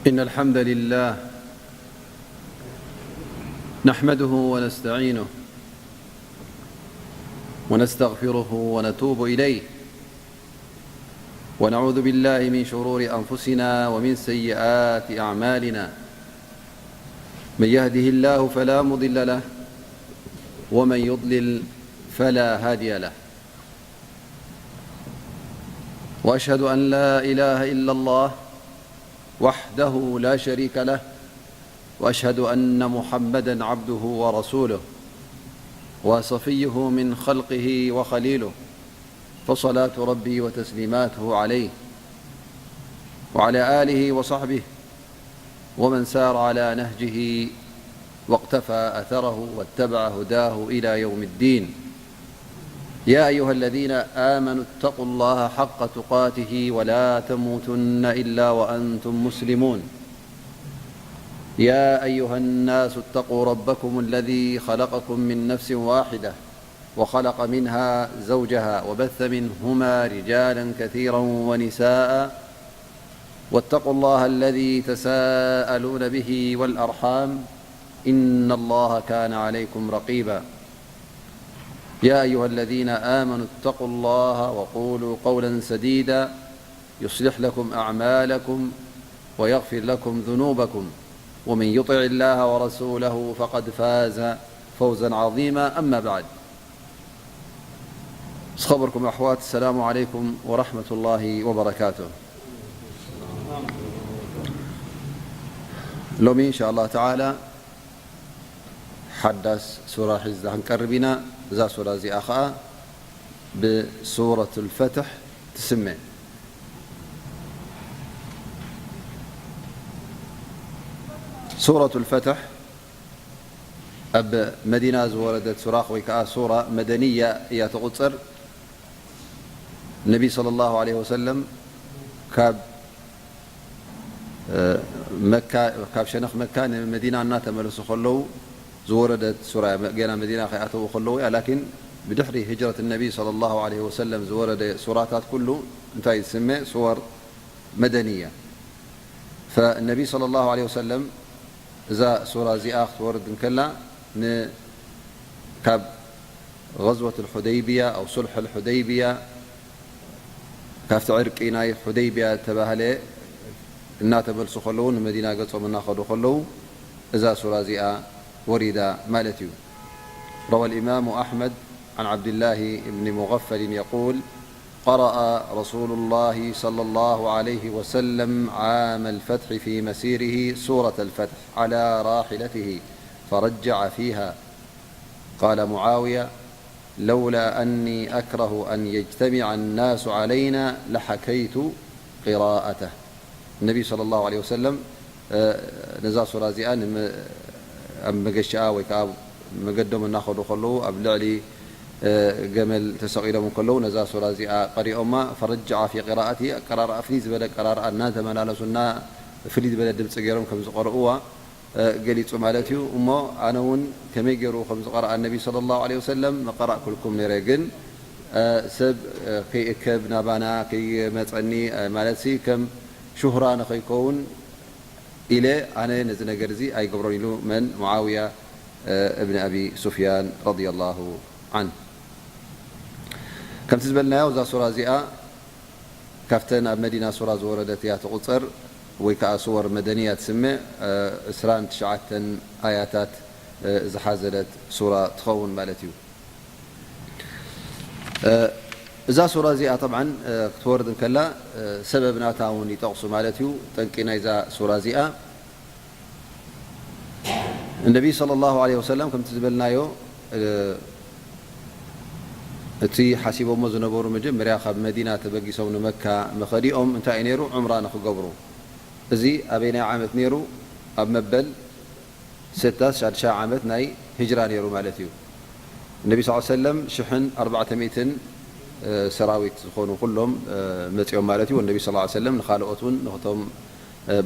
إن الحمد لله نحمده ونستعينه ونستغفره ونتوب إليه، ونعوذ بالله من شرور أنفسنا ومن سيئات أعمالنا. من يهده الله فلا مضل له، ومن يضلل فلا هادي له. وأشهد أن لا إله إلا الله وحده لا شريك له، وأشهد أن محمدا عبده ورسوله، وصفيه من خلقه وخليله، فصلاة ربي وتسليماته عليه وعلى آله وصحبه ومن سار على نهجه واقتفى أثره واتبع هداه إلى يوم الدين. يا أيها الذين آمنوا اتقوا الله حق تقاته ولا تموتن إلا وأنتم مسلمون. يا أيها الناس اتقوا ربكم الذي خلقكم من نفس واحدة وخلق منها زوجها وبث منهما رجالا كثيرا ونساء، واتقوا الله الذي تساءلون به والأرحام، إن الله كان عليكم رقيبا. يا أيها الذين آمنوا اتقوا الله وقولوا قولا سديدا يصلح لكم أعمالكم ويغفر لكم ذنوبكم، ومن يطع الله ورسوله فقد فاز فوزا عظيما. أما بعد، ዝኸበርኩም ኣሕዋት፣ ሰላሙ ዓለይኩም ወራሕመቱላሂ ወበረካቱ። ሎሚ እንሻ ኣላህ ተዓላ ሓዳስ ሱራ ሒዝና ክንቀርብ ኢና። እዛ ሱራ እዚኣ ኸዓ ብሱረቱል ፈትሕ ትስመ። ሱረቱል ፈትሕ ኣብ መዲና ዝወረደት ሱራ ወይ ከዓ ሱራ መደንያ እያ ትቑፀር። ነቢ ሰለላሁ ዐለይሂ ወሰለም ካብ መካ፣ ካብ ሸነኽ መካ ንመዲና እናተመለሱ ከለዉ ዝወረደት ሱራ እያ። ገና መዲና ከይኣተዉ ከለዉ እያ። ላኪን ብድሕሪ ህጅረት ነቢ ሰለላሁ ዐለይሂ ወሰለም ዝወረደ ሱራታት ኩሉ እንታይ ዝስመ? ሱወር መደንያ። ፈነቢ ሰለላሁ ዐለይሂ ወሰለም እዛ ሱራ እዚኣ ክትወርድ እንከላ ን-፣ ካብ غزوة الحديبية أو صلح الحديبية ካብቲ ዕርቂ ናይ ሑደይብያ ተባህለ እናተመልሱ ከለዉ ንመዲና ገጾም እናኸዱ ከለዉ እዛ ሱራ እዚኣ ወሪዳ ማለት እዩ። روى الإمام أحمد عن عبد الله بن مغفل يقول: قرأ رسول الله صلى الله عليه وسلم عام الفتح في مسيره سورة الفتح على راحلته فرجع فيها. قال معاوية: لولا أني أكره أن يجتمع الناس علينا لحكيت قراءته. ነቢ ሰለላሁ ዐለይሂ ወሰለም ነዛ ሱራ እዚኣ ኣብ መገሻኣ ወይ ከዓ መገዶም እናኸዱ ከለዉ ኣብ ልዕሊ ገመል ተሰቒሎም እንከለዉ ነዛ ሱራ እዚኣ ቀሪኦማ። ፈረጃዓ ፊ ቂራኣቲ፣ ኣቀራርኣ ፍልይ ዝበለ ኣቀራርኣ እናተመላለሱ እና ፍልይ ዝበለ ድምፂ ገይሮም ከም ዝቐርእዋ ገሊጹ ማለት እዩ። እሞ ኣነ እውን ከመይ ገይሩ ከም ዝቐርኣ ነቢ ሰለላሁ ዐለይሂ ወሰለም መቐራእኩልኩም ነይረ፣ ግን ሰብ ከይእከብ ናባና ከይመጸኒ፣ ማለት ሲ ከም ሹህራ ንኸይከውን ኢለ ኣነ ነዚ ነገር እዚ ኣይገብሮን ኢሉ መን? ሙዓውያ እብን ኣቢ ሱፍያን ረዲየላሁ ዐንሁ። ከምቲ ዝበልናዮ እዛ ሱራ እዚኣ ካብተን ኣብ መዲና ሱራ ዝወረደት እያ ትቑጸር፣ ወይ ከኣ ሱወር መደንያ ትስምዕ፣ ዕስራን ትሽዓተን ኣያታት ዝሓዘለት ሱራ ትኸውን ማለት እዩ። እዛ ሱራ እዚኣ ጠብዓን ክትወርድ እንከላ ሰበብ ናታ እውን ይጠቕሱ ማለት እዩ። ጠንቂ ናይዛ ሱራ እዚኣ ነቢ ሰለላሁ ዐለይሂ ወሰለም ከምቲ ዝበልናዮ፣ እቲ ሓሲቦሞ ዝነበሩ መጀመርያ ካብ መዲና ተበጊሶም ንመካ መኸዲኦም እንታይ እዩ ነይሩ? ዑምራ ንኽገብሩ። እዚ ኣበይናይ ዓመት ነይሩ? ኣብ መበል ሰታስ ሻድሻ ዓመት ናይ ሂጅራ ነይሩ ማለት እዩ። ነቢ ስ ሰለም ሽሕን ኣርባዕተ ሚእትን ሰራዊት ዝኾኑ ኩሎም መፂኦም ማለት እዩ። ነቢ ስ ሰለም ንኻልኦት እውን ንክቶም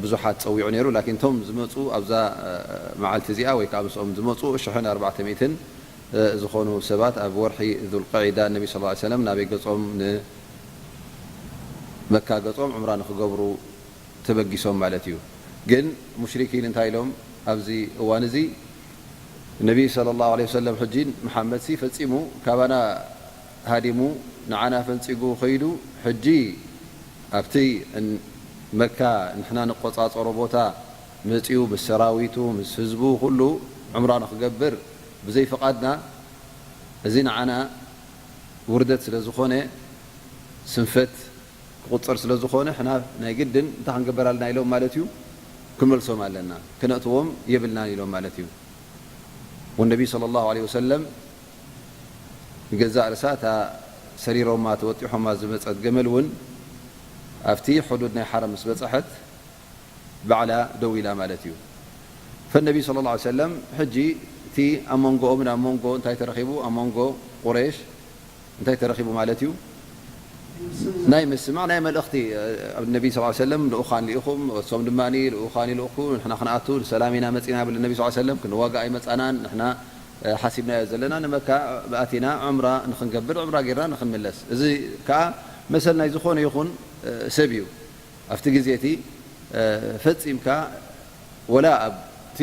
ብዙሓት ጸዊዑ ነይሩ። ላኪን እቶም ዝመጹ ኣብዛ መዓልቲ እዚኣ ወይ ከዓ ምስኦም ዝመጹ ሽሕን ኣርባዕተ ሚእትን ዝኾኑ ሰባት ኣብ ወርሒ ዙልቀዒዳ ነቢ ስ ሰለም ናበይ ገጾም ንመካ ገጾም ዑምራ ንክገብሩ ተበጊሶም ማለት እዩ። ግን ሙሽሪኪን እንታይ ኢሎም ኣብዚ እዋን እዚ? ነቢ ሰለላሁ ዐለይሂ ወሰለም ሕጂ መሓመድሲ ፈጺሙ ካባና ሃዲሙ ንዓና ፈንጺጉ ከይዱ፣ ሕጂ ኣብቲ ን-፣ መካ ንሕና ንቆጻጸሮ ቦታ መጺኡ ምስ ሰራዊቱ ምስ ህዝቡ ኩሉ ዑምራ ንኽገብር ብዘይ ፍቓድና፣ እዚ ንዓና ውርደት ስለ ዝኾነ፣ ስንፈት ክቑጸር ስለ ዝኾነ፣ ሕና ናይ ግድን እንታይ ክንገበር ኣለና ኢሎም ማለት እዩ? ክንመልሶም ኣለና። ክነእትዎም የብልናን ኢሎም ማለት እዩ። ወነቢ ሰለላሁ ዐለይሂ ወሰለም ንገዛእ ርእሳ እታ ሰሪሮማ ተወጢሖማ ዝመጸት ገመል እውን ኣብቲ ሕዱድ ናይ ሓረም ምስ በጸሐት ባዕላ ደው ኢላ ማለት እዩ። ፈነቢ ሰለላሁ ዐለይሂ ወሰለም ሕጂ እቲ ኣብ መንጎኦምን ኣብ መንጎ እንታይ ተረኺቡ? ኣብ መንጎ ቁረይሽ እንታይ ተረኺቡ ማለት እዩ? ናይ ምስማዕ ናይ መልእኽቲ፣ ኣብ ነቢ ሰለላሁ ዐለይሂ ወሰለም ልኡኻን ልኢኹም፣ እሶም ድማ ልኡኻን ይልእኩ፣ ንሕና ክንኣቱ ንሰላም ኢና መጺና ይብል ነቢ ሰለላሁ ዐለይሂ ወሰለም። ክንዋጋእ ኣይመጻናን፣ ንሕና ሓሲብናዮ ዘለና ንመካ ኣቲና ዑምራ ንኽንገብር፣ ዑምራ ጌርና ንኽንምለስ። እዚ ከኣ መሰል ናይ ዝኾነ ይኹን ሰብ እዩ። ኣብቲ ግዜ እቲ ፈጺምካ ወላ ኣብቲ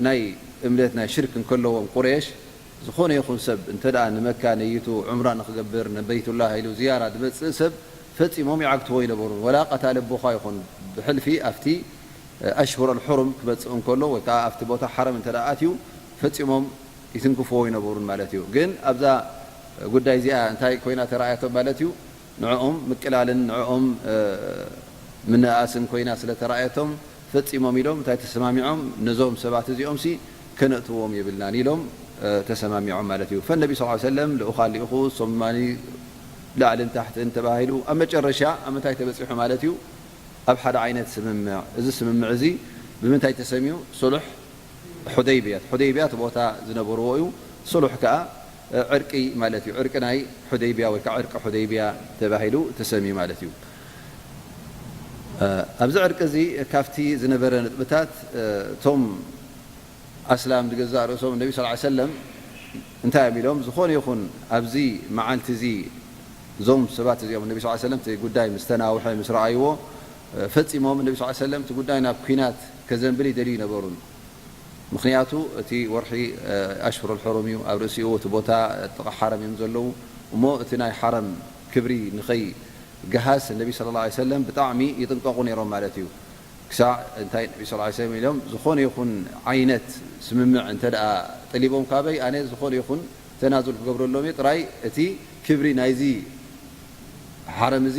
ናይ እምነት ናይ ሽርክ እንከለዎም ቁረይሽ፣ ዝኾነ ይኹን ሰብ እንተ ደኣ ንመካ ነይቱ ዑምራ ንኽገብር ንበይቱላህ ኢሉ ዝያራ ዝመጽእ ሰብ ፈጺሞም ይዓግትዎ ኣይነበሩን። ወላ ቀታሊ ኣቦኻ ይኹን ብሕልፊ ኣብቲ ኣሽሁር ኣልሑሩም ክመጽእ እንከሎ ወይ ከኣ ኣብቲ ቦታ ሓረም እንተ ደኣ ኣትዩ ፈጺሞም ይትንክፍዎ ኣይነበሩን ማለት እዩ። ግን ኣብዛ ጉዳይ እዚኣ እንታይ ኮይና ተራእያቶም ማለት እዩ? ንዕኦም ምቅላልን ንዕኦም ምንእኣስን ኮይና ስለ ተራእየቶም ፈጺሞም ኢሎም እንታይ ተሰማሚዖም? ነዞም ሰባት እዚኦምሲ ከነእትዎም የብልናን ኢሎም ተሰማሚዖም ማለት እዩ። ፈነቢ ሰለላሁ ዐለይሂ ወሰለም ልኡኻን ልኢኹ፣ እሶም ድማ ላዕልን ታሕትን ተባሂሉ ኣብ መጨረሻ ኣብ ምንታይ ተበጺሑ ማለት እዩ? ኣብ ሓደ ዓይነት ስምምዕ። እዚ ስምምዕ እዚ ብምንታይ ተሰምዩ? ሱሉሕ ሑደይብያ። ሑደይብያ እቲ ቦታ ዝነበርዎ እዩ። ሱሉሕ ከኣ ዕርቂ ማለት እዩ። ዕርቂ ናይ ሑደይብያ ወይ ከዓ ዕርቂ ሑደይብያ ተባሂሉ ተሰምዩ ማለት እዩ። ኣብዚ ዕርቂ እዚ ካብቲ ዝነበረ ነጥብታት እቶም ኣስላም ንገዛእ ርእሶም ነቢ ሰለላሁ ዐለይሂ ወሰለም እንታይ እዮም ኢሎም? ዝኾነ ይኹን ኣብዚ መዓልቲ እዚ እዞም ሰባት እዚኦም ነቢ ሰለላሁ ዐለይሂ ወሰለም እቲ ጉዳይ ምስ ተናውሐ ምስ ረኣይዎ ፈጺሞም ነቢ ሰለላሁ ዐለይሂ ወሰለም እቲ ጉዳይ ናብ ኲናት ከዘንብል ይደልዩ ኣይነበሩን። ምኽንያቱ እቲ ወርሒ ኣሽሁር ኣልሑሩም እዩ፣ ኣብ ርእሲኡ እቲ ቦታ ጥቓ ሓረም እዮም ዘለዉ። እሞ እቲ ናይ ሓረም ክብሪ ንኸይገሃስ ነቢ ሰለላሁ ዐለይሂ ወሰለም ብጣዕሚ ይጥንቀቑ ነይሮም ማለት እዩ። ክሳዕ እንታይ ነቢ ሰለላሁ ዐለይሂ ወሰለም ኢሎም፣ ዝኾነ ይኹን ዓይነት ስምምዕ እንተ ደኣ ጠሊቦም ካበይ፣ ኣነ ዝኾነ ይኹን ተናዙል ክገብረሎም እየ፣ ጥራይ እቲ ክብሪ ናይዚ ሓረም እዚ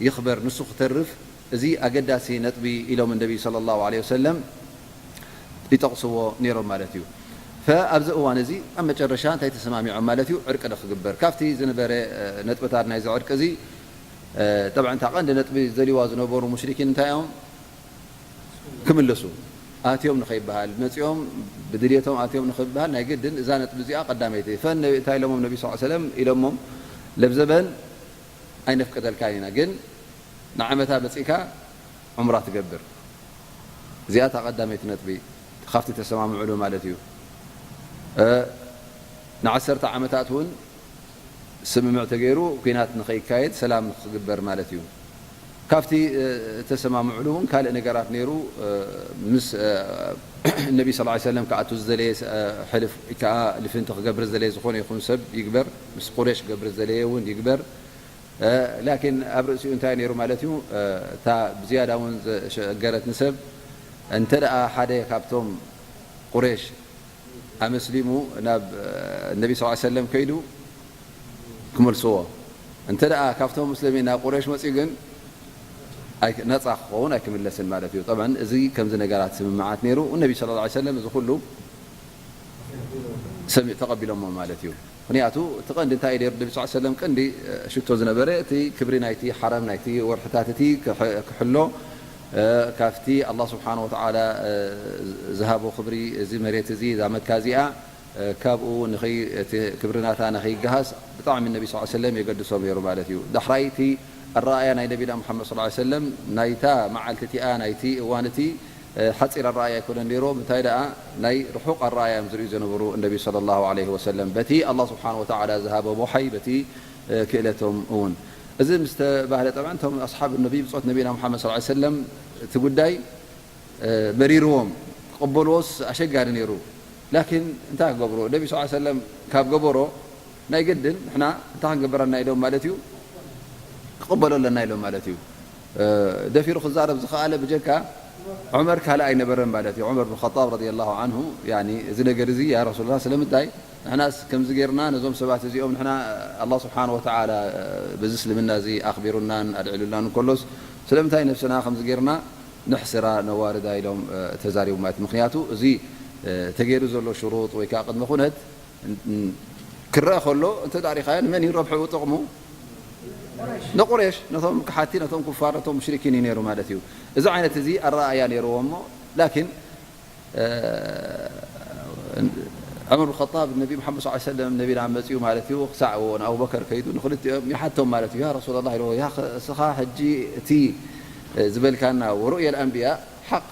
ይኽበር፣ ንሱ ክተርፍ፣ እዚ ኣገዳሲ ነጥቢ ኢሎም ነቢ ሰለላሁ ዐለይሂ ወሰለም ይጠቕስዎ ነይሮም ማለት እዩ። ፈኣብዚ እዋን እዚ ኣብ መጨረሻ እንታይ ተሰማሚዖም ማለት እዩ? ዕርቂ ዶ ክግበር? ካብቲ ዝነበረ ነጥብታት ናይዚ ዕርቂ እዚ ጠብዓ እታ ቀንዲ ነጥቢ ዝደልይዋ ዝነበሩ ሙሽሪኪን እንታይ እዮም ክምልሱ? ኣትዮም ንኸይበሃል፣ መጺኦም ብድልየቶም ኣትዮም ንኸይበሃል ናይ ግድን እዛ ነጥቢ እዚኣ ቀዳመይቲ። ፈን እንታይ ኢሎሞም ነቢ ሰለላሁ ዐለይሂ ወሰለም ኢሎሞም ለብዘበን ኣይነፍቅደልካን ኢና፣ ግን ንዓመታ መጺእካ ዑምራ ትገብር። እዚኣ እታ ቀዳመይቲ ነጥቢ ካብቲ ተሰማምዕሉ ማለት እዩ። እ፣ ንዓሰርተ ዓመታት እውን ስምምዕ ተገይሩ ኲናት ንኸይካየድ ሰላም ንክግበር ማለት እዩ። ካብቲ እ፣ ተሰማምዕሉ እውን ካልእ ነገራት ነይሩ። እ፣ ምስ እ፣ ነቢ ሰለላሁ ዐለይሂ ወሰለም ክኣቱ ዝደለየ እ፣ ሕልፍ ከኣ ልፍንቲ ክገብር ዝደለየ ዝኾነ ይኹን ሰብ ይግበር፣ ምስ ቁሬሽ ክገብር ዝደለየ እውን ይግበር። እ፣ ላኪን ኣብ ርእሲኡ እንታይ ነይሩ ማለት እዩ? እ፣ እታ ብዝያዳ እውን ዘሸገረት ንሰብ እንተ ደኣ ሓደ ካብቶም ቁሬሽ ኣመስሊሙ ናብ፣ እ፣ ነቢ ሰለላሁ ዐለይሂ ወሰለም ከይዱ ክመልስዎ። እንተ ደኣ ካብቶም ሙስሊሚን ናብ ቁሬሽ መጺኡ ግን ኣይ-፣ ነጻ ክኸውን ኣይክምለስን ማለት እዩ። ጠብዓን እዚ ከምዚ ነገራት ስምምዓት ነይሩ። ነቢ ሰለላሁ ዐለይሂ ወሰለም እዚ ኩሉ ሰሚ-፣ ተቐቢሎሞ ማለት እዩ። ምኽንያቱ እቲ ቀንዲ እንታይ እዩ ነይሩ? ነቢ ሰለላሁ ዐለይሂ ወሰለም ቀንዲ፣ እ፣ ሽቶ ዝነበረ እቲ ክብሪ ናይቲ ሓረም ናይቲ ወርሕታት እቲ ክሕ-፣ ክሕሎ፣ እ፣ ካብቲ ኣላህ ስብሓነ ወተዓላ፣ እ፣ ዝሃቦ ክብሪ እዚ መሬት እዚ እዛ መካ እዚኣ፣ እ፣ ካብኡ ንኸይ-፣ እቲ ክብሪ ናታ ንኸይገሃስ ብጣዕሚ ነቢ ሰለላሁ ዐለይሂ ወሰለም የገድሶም ነይሩ ማለት እዩ። ዳሕራይ እቲ ኣረኣእያ ናይ ነቢና ሙሓመድ ሰለላሁ ዐለይሂ ወሰለም ናይታ መዓልቲ እቲኣ ናይቲ እዋን እቲ ሓጺር ኣረኣእያ ኣይኮነን ነይርዎም፣ እንታይ ደኣ ናይ ርሑቕ ኣረኣእያ እዮም ዝርእዩ ዝነበሩ እነቢ ሰለላሁ ዐለይሂ ወሰለም፣ በቲ ኣላህ ስብሓነሁ ወተዓላ ዝሃቦም ወሓይ፣ በቲ ክእለቶም እውን። እዚ ምስ ተባህለ፣ ጠብዓን እቶም ኣስሓብ ነቢ፣ ብጾት ነቢና ሙሓመድ ሰለላሁ ዐለይሂ ወሰለም፣ እቲ ጉዳይ መሪርዎም ክቕበልዎስ ኣሸጋሪ ነይሩ። ላኪን እንታይ ክገብሩ? ነቢ ስ ሰለም ካብ ገበሮ ናይ ግድን ንሕና እንታይ ክንገብር ኣለና ኢሎም ማለት እዩ፣ ክቕበሎ ኣለና ኢሎም ማለት እዩ። ደፊሩ ክዛረብ ዝኸኣለ ብጀካ ዑመር ካልእ ኣይነበረን ማለት እዩ። ዑመር ብን ኸጣብ ረዲየላሁ ዓንሁ፣ ያኒ፣ እዚ ነገር እዚ፣ ያ ረሱሉላህ፣ ስለምንታይ ንሕናስ ከምዚ ጌርና ነዞም ሰባት እዚኦም፣ ንሕና ኣላህ ስብሓን ወተዓላ በዚ እስልምና እዚ ኣኽቢሩናን ኣልዒሉናን እንከሎስ ስለምንታይ ነብስና ከምዚ ጌርና ንሕስራ ነዋርዳ ኢሎም ተዛሪቡ ማለት። ምኽንያቱ እዚ ተገይሩ ዘሎ ሽሩጥ ወይ ከዓ ቅድመ ኩነት ክረአ ከሎ እንተ ዳሪኻዮ ንመን እዩ ረብሕኡ ጥቕሙ? ንቁሬሽ፣ ነቶም ክሓቲ፣ ነቶም ኩፋር፣ ነቶም ሙሽሪኪን እዩ ነይሩ ማለት እዩ። እዚ ዓይነት እዚ ኣረኣእያ ነይርዎ እሞ ላኪን ዑመር ብን ኸጣብ ነቢ መሓመድ ስ ሰለም ነቢና መፅኡ ማለት እዩ። ክሳዕ እውን ኣቡበከር ከይዱ ንክልቲኦም ይሓቶም ማለት እዩ። ያ ረሱላ ላ ኢልዎ፣ ያ እስኻ ሕጂ እቲ ዝበልካና ወሩእየ ልኣንብያ ሓቅ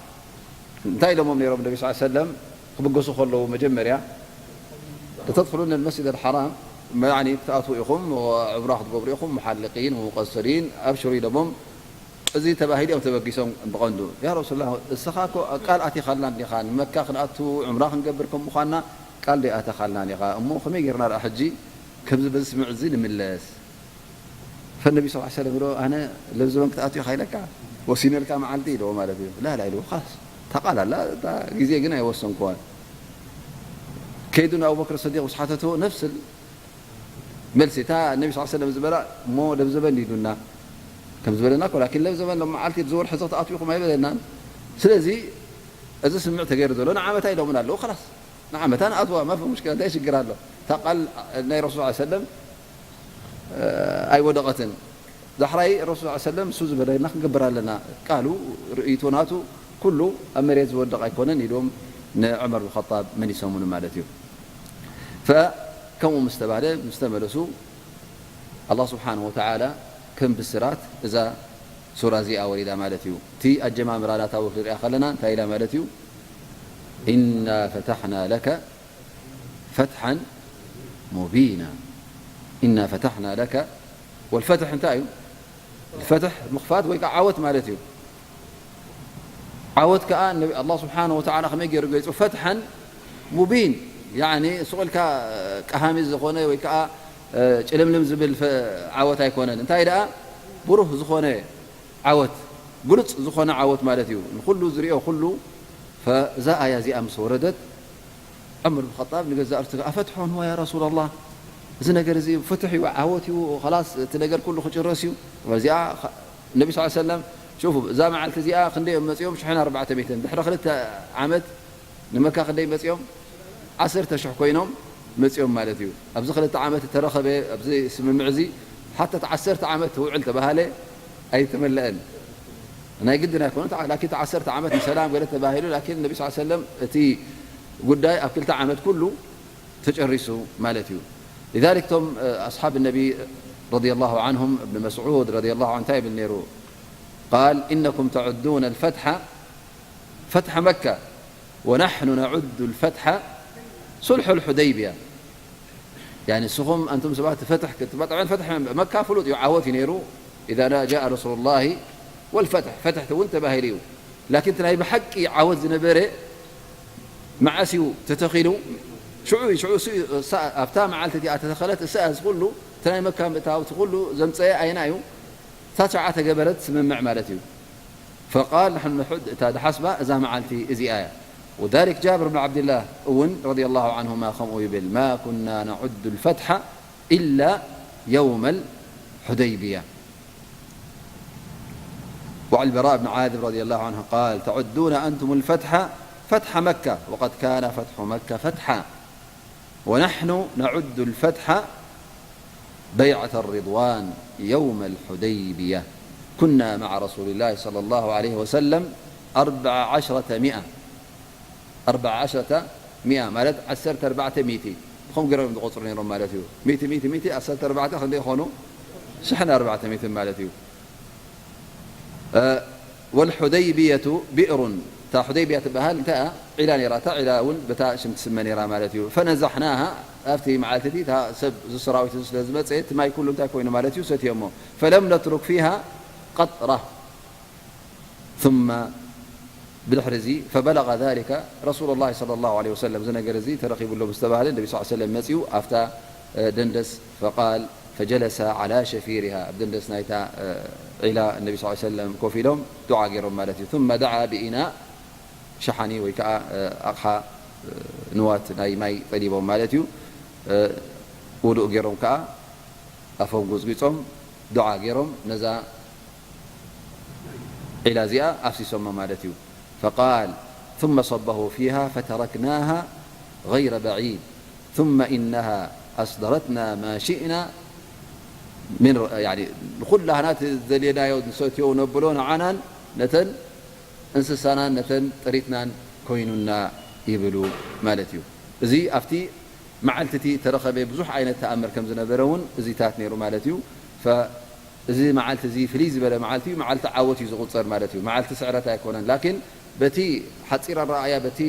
እንታይ ኢሎሞም ነይሮም? ነቢ ስ ሰለም ክብገሱ ከለዉ መጀመርያ ለተድኹሉነ ልመስጅድ ኣልሓራም፣ ያኒ ክትኣትዉ ኢኹም፣ ዑምራ ክትገብሩ ኢኹም፣ ሙሓልቂን ወሙቀሰሪን ኣብሽሩ ኢሎሞም። እዚ ተባሂሉ እዮም ተበጊሶም ብቐንዱ። ያ ረሱላ፣ እስኻ እኮ ቃል ኣቲኻልና እንዲኻ፣ ንመካ ክንኣቱ ዑምራ ክንገብር ከም ምዃንና ቃል ደይኣተኻልናን ኢኻ። እሞ ከመይ ጌርና ደኣ ሕጂ ከምዚ በዚ ስምዕ እዚ ንምለስ? ፈነቢ ስ ሰለም ኢሎ፣ ኣነ ለብዘበን ክትኣቱ ኢኻ ኢለካ ወሲነልካ መዓልቲ ኢልዎ ማለት እዩ። ላላ ኢልዎ፣ ካስ እታ ቃል ኣላ፣ እታ ግዜ ግን ኣይወሰንኩዋን። ከይዱ ንኣቡበክር ስዲቅ ምስ ሓተትዎ ነፍስ መልሲ እታ ነቢ ስ ሰለም ዝበላ፣ እሞ ለብዘበን ኢሉና ከም ዝበለና እኮ፣ ላኪን ለብዘበን ሎም መዓልቲ እዚ ወርሒ እዚ ክትኣትዉ ኢኹም ኣይበለናን። ስለዚ እዚ ስምዕ ተገይሩ ዘሎ ንዓመታ ኢሎምን ኣለዉ። ኸላስ ንዓመታ ንኣትዋ፣ ማፊ ሙሽኪላ፣ እንታይ ሽግር ኣሎ? እታ ቃል ናይ ረሱል ስ ሰለም ኣይወደቐትን። ዳሕራይ ረሱል ስ ሰለም እሱ ዝበለና ክንገብር ኣለና። ቃሉ፣ ርእይቶ ናቱ ኩሉ ኣብ መሬት ዝወድቕ ኣይኮነን ኢሎም ንዑመር ብን ኸጣብ መሊሶምሉ ማለት እዩ። ፈ-፣ ከምኡ ምስ ተባህለ፣ ምስ ተመለሱ፣ ኣላህ ስብሓንሁ ወተዓላ ከም ብስራት እዛ ሱራ እዚኣ ወሪዳ ማለት እዩ። እቲ ኣጀማምራ ናታ ወፍ ንሪኣ ከለና እንታይ ኢላ ማለት እዩ? ኢና ፈታሕና ለከ ፈትሓን ሙቢና። ኢና ፈታሕና ለከ፣ ወልፈትሕ እንታይ እዩ? ፈትሕ ምኽፋት ወይ ከዓ ዓወት ማለት እዩ። ዓወት ከዓ ነቢ ኣላህ ስብሓንሁ ወተዓላ ከመይ ገይሩ ገይፁ? ፈትሐን ሙቢን፣ ያዕኒ ስቕ ኢልካ ቀሃሚ ዝኾነ ወይ ከዓ ጭልምልም ዝብል ፈ-፣ ዓወት ኣይኮነን። እንታይ ደኣ? ብሩህ ዝኾነ ዓወት፣ ግሉፅ ዝኾነ ዓወት ማለት እዩ። ንኹሉ ዝሪኦ ኩሉ። ፈዛ ኣያ እዚኣ ምስ ወረደት ዑመር ብን ኸጣብ ንገዛእ ርእሱ ኣፈትሖን ሁወ ያ ረሱላላህ፣ እዚ ነገር እዚ ፍትሕ እዩ፣ ዓወት እዩ፣ ኸላስ እቲ ነገር ኩሉ ክጭረስ እዩ። እዚኣ ኸ-፣ ነቢ ስ ሰለም፣ ሹፉ፣ እዛ መዓልቲ እዚኣ ክንደይ እዮም መፂኦም? ሽሕን ኣርባዕተ ሚእትን። ድሕሪ ክልተ ዓመት ንመካ ክንደይ መፂኦም? ዓሰርተ ሽሕ ኮይኖም መፂኦም ማለት እዩ። ኣብዚ ክልተ ዓመት እተረኸበ ኣብዚ ስምምዕ እዚ ሓታ እቲ ዓሰርተ ዓመት ውዕል ተባሃለ ኣይተመለአን። ናይ ግድን ኣይኮነን። ላኪን እቲ ዓሰርተ ዓመት ንሰላም ገለ ተባሂሉ፣ ላኪን ነቢ ስ ሰለም እቲ ጉዳይ ኣብ ክልተ ዓመት ኩሉ ተጨሪሱ ማለት እዩ። لذلك እቶም ኣስሓብ ነቢ ረዲየላሁ ዓንሁም፣ እብን መስዑድ ረዲየላሁ ዓንሁ እንታይ ይብል ነይሩ? ቃል፣ ኢነኩም ተዑዱነ ልፈትሓ ፈትሐ መካ ወናሕኑ ነዑዱ ልፈትሐ ሱልሑ ልሑደይብያ። ያኒ ንስኹም ኣንቱም ሰባት ፈትሕ ክትባ-፣ ጠብዓን ፈትሕ መካ ፍሉጥ እዩ፣ ዓወት እዩ ነይሩ። ኢዛ ጃአ ረሱሉላሂ ወልፈትሕ፣ ፈትሕ እውን ተባሂሉ እዩ። ላኪን እቲ ናይ ብሓቂ ዓወት ዝነበረ መዓስ እዩ ተተኺሉ? ሽዑ እዩ፣ ሽዑ እሱ እዩ፣ እሳ ኣብታ መዓልቲ እቲኣ ተተኸለት፣ እሳ እዚ ኩሉ፣ እቲ ናይ መካ ምእታው፣ እቲ ኩሉ ዘምፀአ ኣየና እዩ? እታ ሸዓ ተገበረት ስምምዕ ማለት እዩ። ፈቃል፣ ንሕን ንሑድ እታ ድሓስባ እዛ መዓልቲ እዚኣ እያ። ወዛሊክ ጃብር ብን ዓብድላህ እውን ረዲየላሁ ዓንሁማ ከምኡ ይብል፣ ማ ኩና ነዑዱ ልፈትሓ ኢላ የውመ ልሑደይብያ። وعن البراء بن عازب رضي الله عنه قال، تعدون أنتم الفتح فتح مكة، وقد كان فتح مكة فتحا، ونحن نعد الفتح بيعة الرضوان يوم الحديبية، كنا مع رسول الله صلى الله عليه وسلم أربع عشرة مئة. ኣርብዓ ዓሸረተ ሚኣ ማለት ዓሰርተ ኣርባዕተ ሚእቲ። ብኸም ገይሮም ዝቆፅሩ ነይሮም ማለት እዩ። ሚእቲ፣ ሚእቲ፣ ሚእቲ፣ ዓሰርተ ኣርባዕተ ክንደይ ይኾኑ? ሽሕን ኣርባዕተ ሚእትን ማለት እዩ። እ፣ ወልሑደይብየቱ ቢእሩን፣ እታ ሑደይብያ ትበሃል እንታይ እያ? ዒላ ነይራ። እታ ዒላ እውን በታ ሽም ትስመ ነይራ ማለት እዩ። ፈነዛሕናሃ፣ ኣብቲ መዓልቲ እቲ እታ ሰብ፣ እዚ ሰራዊት እዚ ስለ ዝመፀ፣ እቲ ማይ ኩሉ እንታይ ኮይኑ ማለት እዩ? ሰትዮሞ። ፈለም ነትሩክ ፊሃ ቀጥራ። ثم ብድሕሪ እዚ فبلغ ذلك رسول الله صلى الله عليه وسلم እዚ ነገር እዚ ተረኺቡ ኣሎ ምስ ተባህለ ነቢ صلى الله عليه وسلم መጺኡ ኣብታ ደንደስ فقال فجلس على شفيرها ኣብ ደንደስ ናይታ ዒላ ነቢ صلى الله عليه وسلم ኮፍ ኢሎም ዱዓ ገይሮም ማለት እዩ ثم دعا بإناء ሸሓኒ ወይ ከዓ ኣቕሓ ንዋት ናይ ማይ ጠሊቦም ማለት እዩ ውዱእ ገይሮም ከዓ ኣፎም ጎፅጒፆም ዱዓ ገይሮም ነዛ ዒላ እዚኣ ኣፍሲሶማ ማለት እዩ فقال ثم صبه فيها فتركناها غير بعيد ثم إنها أصدرتنا ما شئنا من ኩላህና ዘልየናዮ ንሰትዮ ነብሎ ንዓናን ነተን እንስሳናን ነተን ጥሪትናን ኮይኑና ይብሉ ማለት እዩ እዚ ኣብቲ መዓልቲ እቲ ተረኸበ ብዙሕ ዓይነት ተኣምር ከም ዝነበረ እውን እዚታት ነይሩ ማለት እዩ እዚ መዓልቲ እዚ ፍልይ ዝበለ መዓልቲ እዩ መዓልቲ ዓወት እዩ ዝቁፀር ማለት እዩ መዓልቲ ስዕረት ኣይኮነን ላኪን በቲ ሓፂር ኣረኣያ በቲ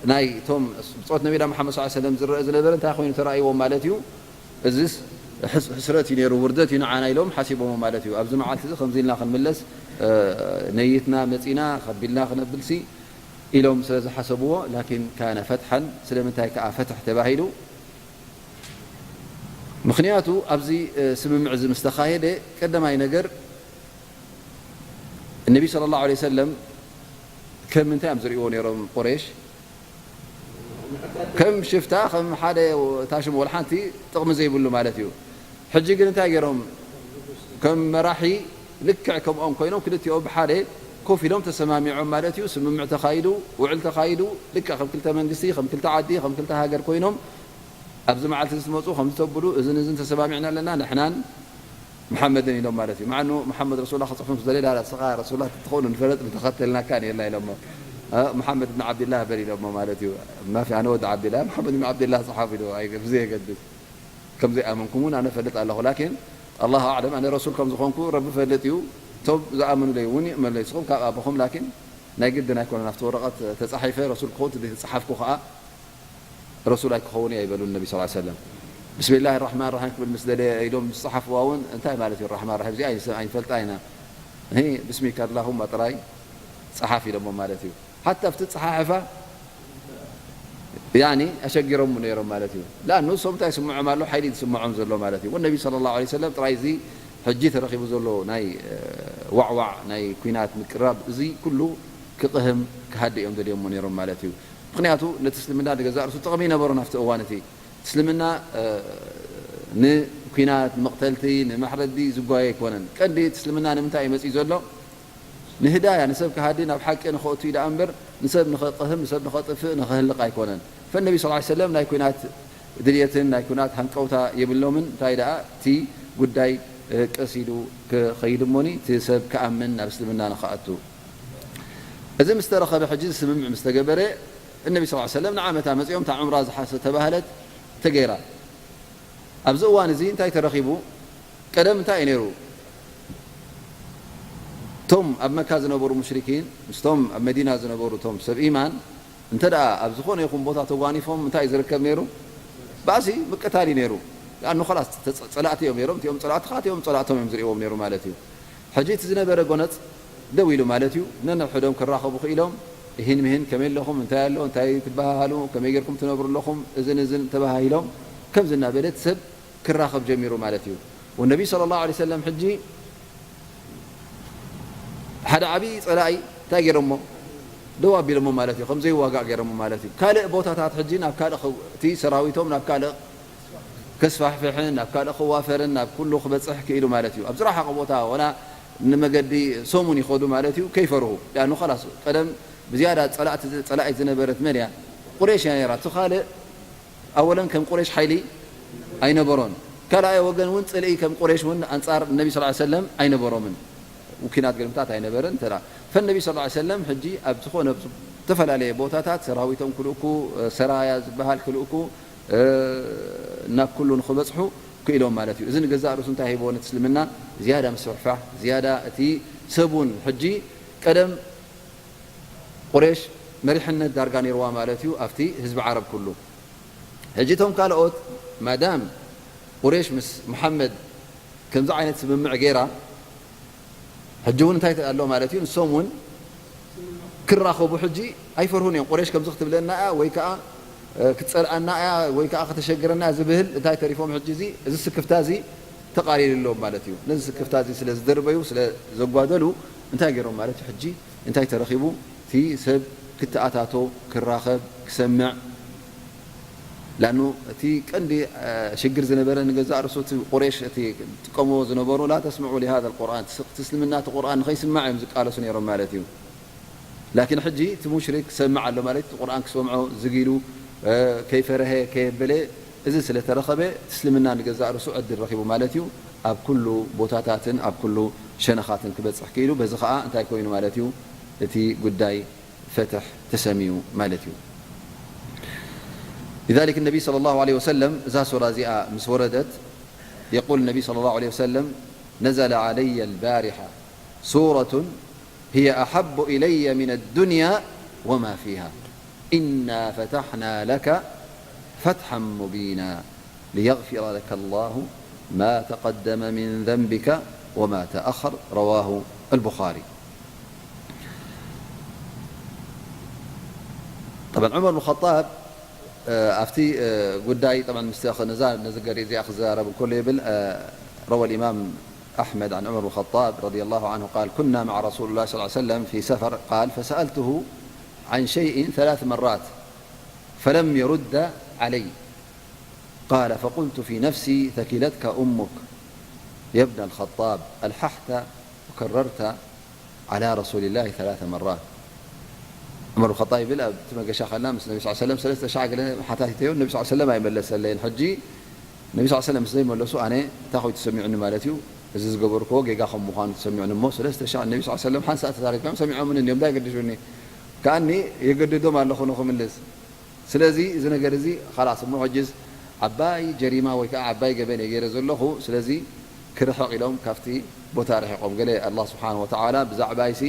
ናይ እቶም ብፆት ነቢና መሓመድ ስ ሰለም ዝረአ ዝነበረ እንታይ ኮይኑ ተራእይዎም ማለት እዩ እዚስ ሕስረት እዩ ነይሩ ውርደት እዩ ንዓና ኢሎም ሓሲቦሞ ማለት እዩ ኣብዚ መዓልቲ እዚ ከምዚ ኢልና ክንምለስ ነይትና መፂና ከቢልና ክነብልሲ ኢሎም ስለ ዝሓሰብዎ ላኪን ካነ ፈትሐን ስለምንታይ ከዓ ፈትሕ ተባሂሉ ምኽንያቱ ኣብዚ ስምምዕ እዚ ምስ ተኻየደ ቀደማይ ነገር ነቢ صلى الله عليه وسلم ከም ምንታይ እዮም ዝርእዎ ነይሮም ቁሬሽ ከም ሽፍታ ከም ሓደ ታሽም ወላ ሓንቲ ጥቕሚ ዘይብሉ ማለት እዩ ሕጂ ግን እንታይ ገይሮም ከም መራሒ ልክዕ ከምኦም ኮይኖም ክልቲኦም ብሓደ ኮፍ ኢሎም ተሰማሚዖም ማለት እዩ ስምምዕ ተኻይዱ ውዕል ተኻይዱ ልክዕ ከም ክልተ መንግስቲ ከም ክልተ ዓዲ ከም ክልተ ሃገር ኮይኖም ኣብዚ መዓልቲ እዚ ትመፁ ከም ዝተብሉ እዝን እዝን ተሰማሚዕና ኣለና ንሕናን መሓመድን ኢሎም ማለት እዩ ማዕኑ መሓመድ ረሱላ ክፅሑፍ ዝደለየ ዳላ ስኻ ረሱላ ትኸውን ንፈለጥ ምተኸተልናካ ነርና ኢሎሞ መሓመድ ብን ዓብድላህ በል ኢሎሞ ማለት እዩ ማፊ ኣነ ወዲ ዓብድላህ መሓመድ ብን ዓብድላህ ፅሓፍ ኢሎ ብዘየገድስ ከም ዘይኣመንኩም እውን ኣነ ፈልጥ ኣለኹ ላኪን ኣላሁ ኣዕለም ኣነ ረሱል ከም ዝኾንኩ ረቢ ፈልጥ እዩ እቶም ዝኣመኑለይ እውን ይእመኑለይ ንስኹም ካብ ኣቦኹም ላኪን ናይ ግድን ኣይኮነን ኣብቲ ወረቐት ተፃሒፈ ረሱል ክኸውን ተዘይተፃሓፍኩ ከዓ ረሱል ኣይክኸውን እየ ኣይበሉን ነቢ ስ ሰለም ብስሚላህ ራሕማን ራሒም ክብል ምስ ደለየ ኢሎም ምስ ፀሓፍዋ እውን እንታይ ማለት እዩ ራሕማን ራሒም እዚኣ ኣይንፈልጣ ኢና ብስሚካ ኣላሁማ ጥራይ ፀሓፍ ኢሎሞ ማለት እዩ ሓታ ኣብቲ ፀሓሕፋ ያኒ ኣሸጊሮም ነይሮም ማለት እዩ ለኣኑ እሶም እንታይ ስምዖም ኣሎ ሓይሊ ዝስምዖም ዘሎ ማለት እዩ ወነቢ ስለ ላ ሰለም ጥራይ እዚ ሕጂ ተረኺቡ ዘሎ ናይ ዋዕዋዕ ናይ ኩናት ምቅራብ እዚ ኩሉ ክቕህም ክሃደ እዮም ደልዮሞ ነይሮም ማለት እዩ ምኽንያቱ ነቲ እስልምና ንገዛእ ርእሱ ጥቕሚ ይነበሮ ናብቲ እዋን እቲ እስልምና ንኩናት ንመቕተልቲ ንማሕረዲ ዝጓየ ኣይኮነን ቀንዲ እቲ እስልምና ንምንታይ እዩ መፅኡ ዘሎ ንህዳያ ንሰብ ክሃዲ ናብ ሓቂ ንኸእቱ ኢዳ እምበር ንሰብ ንኸቕህም ንሰብ ንኸጥፍእ ንኸህልቕ ኣይኮነን ፈነቢ ስ ሰለም ናይ ኩናት ድልየትን ናይ ኩናት ሃንቀውታ የብሎምን እንታይ ደኣ እቲ ጉዳይ ቀስ ኢሉ ክኸይድ እሞኒ እቲ ሰብ ክኣምን ናብ እስልምና ንኸኣቱ እዚ ምስ ተረኸበ ሕጂ ስምምዕ ምስ ተገበረ እነቢ ስ ሰለም ንዓመታ መፂኦም እታ ዑምራ ዝተባህለት ተገይራ ኣብዚ እዋን እዚ እንታይ ተረኺቡ ቀደም እንታይ እዩ ነይሩ እቶም ኣብ መካ ዝነበሩ ሙሽሪኪን ምስቶም ኣብ መዲና ዝነበሩ እቶም ሰብ ኢማን እንተ ደኣ ኣብ ዝኾነ ይኹን ቦታ ተጓኒፎም እንታይ እዩ ዝርከብ ነይሩ ባእሲ ምቅታል እዩ ነይሩ ኣኑ ኸላስ ፀላእቲ እዮም ነይሮም እቲኦም ፀላእትኻ እቲኦም ፀላእቶም እዮም ዝርእዎም ነይሩ ማለት እዩ ሕጂ እቲ ዝነበረ ጎነፅ ደው ኢሉ ማለት እዩ ነንሕዶም ክራኸቡ ክኢሎም እሂን ምሂን ከመይ ኣለኹም እንታይ ኣሎ እንታይ ትበሃሃሉ ከመይ ጌርኩም ትነብሩ ኣለኹም እዝን እዝን ተበሃሂሎም ከምዚ እናበለት ሰብ ክራኸብ ጀሚሩ ማለት እዩ ወነቢ صلى الله عليه وسلم ሕጂ ሓደ ዓብዪ ፀላኢ እንታይ ገይሮሞ ደው ኣቢሎሞ ማለት እዩ ከም ዘይዋጋእ ገይሮሞ ማለት እዩ ካልእ ቦታታት ሕጂ ናብ ካልእ እቲ ሰራዊቶም ናብ ካልእ ከስፋሕፍሕን ናብ ካልእ ክዋፈርን ናብ ኩሉ ክበፅሕ ክኢሉ ማለት እዩ ኣብ ዝረሓቐ ቦታ ወላ ንመገዲ ሰሙን ይኸዱ ማለት እዩ ከይፈርሁ ያኑ ኸላስ ቀደም ብዝያዳ ፀላእቲ ፀላኢት ዝነበረት መን እያ ቁሬሽ እያ ነይራ እቲ ካልእ ኣወለን ከም ቁሬሽ ሓይሊ ኣይነበሮን ካልኣይ ወገን እውን ፅልኢ ከም ቁሬሽ እውን ኣንፃር ነቢ ስ ሰለም ኣይነበሮምን ውኪናት ገልምታት ኣይነበረን እንተ ፈነቢ ስ ሰለም ሕጂ ኣብ ዝኾነ ዝተፈላለየ ቦታታት ሰራዊቶም ክልእኩ ሰራያ ዝበሃል ክልእኩ ናብ ኩሉ ንክበፅሑ ክኢሎም ማለት እዩ እዚ ንገዛእ ርእሱ እንታይ ሂቦ ነቲ እስልምና ዝያዳ ምስፍሕፋሕ ዝያዳ እቲ ሰብ እውን ሕጂ ቀደም ቁሬሽ መሪሕነት ዳርጋ ነይርዋ ማለት እዩ ኣብቲ ህዝቢ ዓረብ ኩሉ ሕጂ እቶም ካልኦት ማዳም ቁሬሽ ምስ ሙሓመድ ከምዚ ዓይነት ስምምዕ ገይራ ሕጂ እውን እንታይ ኣሎ ማለት እዩ ንሶም እውን ክራኸቡ ሕጂ ኣይፈርሁን እዮም። ቁሬሽ ከምዚ ክትብለና እያ ወይ ከዓ ክትፀልኣና እያ ወይ ከዓ ከተሸግረና እያ ዝብህል እንታይ ተሪፎም? ሕጂ እዚ እዚ ስክፍታ እዚ ተቓሊሉ ኣለዎም ማለት እዩ። ነዚ ስክፍታ እዚ ስለ ዝደርበዩ ስለ ዘጓደሉ እንታይ ገይሮም ማለት እዩ? ሕጂ እንታይ ተረኺቡ? እቲ ሰብ ክተኣታቶ፣ ክራኸብ፣ ክሰምዕ። ላኑ እቲ ቀንዲ ሽግር ዝነበረ ንገዛእ ርእሱ እቲ ቁሬሽ እቲ ጥቀምዎ ዝነበሩ ላ ተስምዑ ሊሃذ القرآن፣ እቲ እስልምና እቲ ቁርኣን ንኸይስማዕ እዮም ዝቃለሱ ነይሮም ማለት እዩ። ላኪን ሕጂ እቲ ሙሽሪክ ክሰምዕ ኣሎ ማለት እቲ ቁርኣን ክሰምዖ ዝጊሉ ከይፈረሀ ከየበለ እዚ ስለ ተረኸበ እቲ እስልምና ንገዛእ ርእሱ ዕድል ረኺቡ ማለት እዩ። ኣብ ኩሉ ቦታታትን ኣብ ኩሉ ሸነኻትን ክበፅሕ ክኢሉ። በዚ ከዓ እንታይ ኮይኑ ማለት እዩ? እቲ ጉዳይ ፈትሕ ተሰምዩ ማለት እዩ። لذلك النبي صلى الله عليه وسلم እዛ ሱራ እዚኣ ምስ ወረደት يقول النبي صلى الله عليه وسلم نزل علي البارحة سورة هي أحب إلي من الدنيا وما فيها إنا فتحنا لك فتحا مبينا ليغفر لك الله ما تقدم من ذنبك وما تأخر رواه البخاري. طبعا عمر بن الخطاب ኣብቲ ጉዳይ طبعا ምስቲ ነዛ ነዚ ገሪ እዚኣ ክዘራረብ እንከሎ ይብል روى الإمام أحمد عن عمر بن الخطاب رضي الله عنه قال كنا مع رسول الله صلى الله عليه وسلم في سفر قال فسألته عن شيء ثلاث مرات فلم يرد علي قال فقلت في نفسي ثكلتك أمك يا ابن الخطاب ألححت وكررت على رسول الله ثلاث مرات عمر بن الخطاب ይብል ኣብቲ መገሻ ከልና ምስ ነቢ صلى الله عليه وسلم ሰለስተ ሻዕ ገለ ሓታቲተዮ ነቢ صلى الله عليه وسلم ኣይመለሰለይን ሕጂ ነቢ صلى الله عليه وسلم ምስ ዘይመለሱ ኣነ እንታይ ኮይኑ ተሰሚዑኒ ማለት እዩ እዚ ዝገበርክዎ ጌጋ ከም ምዃኑ ተሰሚዑኒ እሞ ሰለስተ ሻዕ ነቢ صلى الله عليه وسلم ሓንሳእ ተዛሪብካዮም ሰሚዖምኒ እንዲዮም እንታይ ገድሹኒ ከኣኒ የገድዶም ኣለኹ ንኽምልስ ስለዚ እዚ ነገር እዚ ኻላስ እሞ ሕጅስ ዓባይ ጀሪማ ወይ ከዓ ዓባይ ገበን እየ ገይረ ዘለኹ ስለዚ ክርሕቕ ኢሎም ካብቲ ቦታ ርሒቖም ገለ ኣላ ስብሓን ወተዓላ ብዛዕባይሲ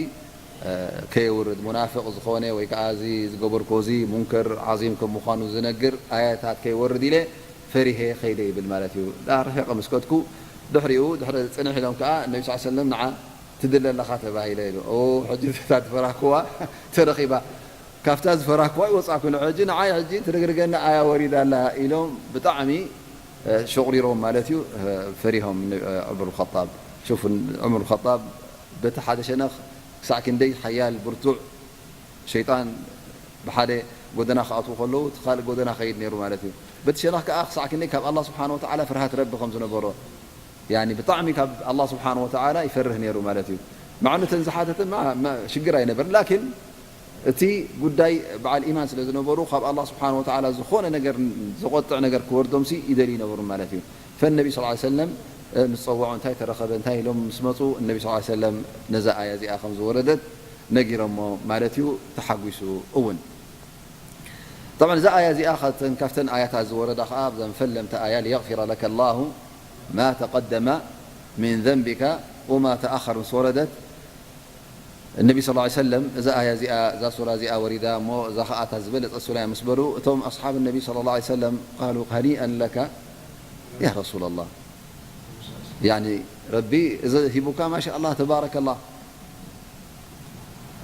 ከየውርድ ሙናፍቕ ዝኾነ ወይ ከዓ እዚ ዝገበርኮ እዚ ሙንከር ዓዚም ከም ምዃኑ ዝነግር ኣያታት ከይወርድ ኢለ ፈሪሄ ኸይደ ይብል ማለት እዩ ዳ ርሒቐ ምስ ከድኩ ድሕሪኡ ድሕሪ ፅንሕ ኢሎም ከዓ ነቢ ስ ሰለም ንዓ ትድለ ኣለኻ ተባሂለ ኢሉ ሕጂ እታ ትፈራክዋ ተረኺባ ካብታ ዝፈራክዋ ይወፃእኩ ንሕጂ ንዓይ ሕጂ ትርግርገኒ ኣያ ወሪዳ ኣላ ኢሎም ብጣዕሚ ሸቑሪሮም ማለት እዩ ፈሪሆም ዑመር ኸጣብ ሹፍ ዑመር ኸጣብ በቲ ሓደ ሸነኽ ክሳዕ ክንደይ ሓያል ብርቱዕ ሸይጣን ብሓደ ጎደና ክኣትዉ ከለዉ እቲ ካልእ ጎደና ከይድ ነይሩ ማለት እዩ በቲ ሸነኽ ከዓ ክሳዕ ክንደይ ካብ ኣላ ስብሓን ወተዓላ ፍርሃት ረቢ ከም ዝነበሮ ብጣዕሚ ካብ ኣላ ስብሓን ወተዓላ ይፈርህ ነይሩ ማለት እዩ መዕኑ ተን ዝሓተተ ሽግር ኣይነበርን ላኪን እቲ ጉዳይ በዓል ኢማን ስለ ዝነበሩ ካብ ኣላ ስብሓን ወተዓላ ዝኾነ ነገር ዘቆጥዕ ነገር ክወርዶምሲ ይደልዩ ይነበሩ ማለት እዩ ፈነቢ ስ ሰለም ምስ ፀውዖ እንታይ ተረኸበ እንታይ ኢሎም ምስ መፁ እነቢ ስ ሰለም ነዛ ኣያ እዚኣ ከም ዝወረደት ነጊሮሞ ማለት እዩ ተሓጒሱ እውን طبعا እዛ ኣያ እዚኣ ካብተን ኣያታት ዝወረዳ ከዓ ኣብዘን ፈለምቲ ኣያ ليغفر لك الله ما تقدم من ذنبك وما تأخر ምስ ወረደት እነቢ ስ ሰለም እዛ ኣያ እዚኣ እዛ ሱራ እዚኣ ወሪዳ እሞ እዛ ከዓ እታ ዝበለፀ ሱራ ምስ በሉ እቶም ኣስሓብ ነቢ صلى الله عليه وسلم قالوا هنيئا لك يا رسول الله ረቢ እዚ ሂቡካ ማሻ ኣላ ተባረከ ላ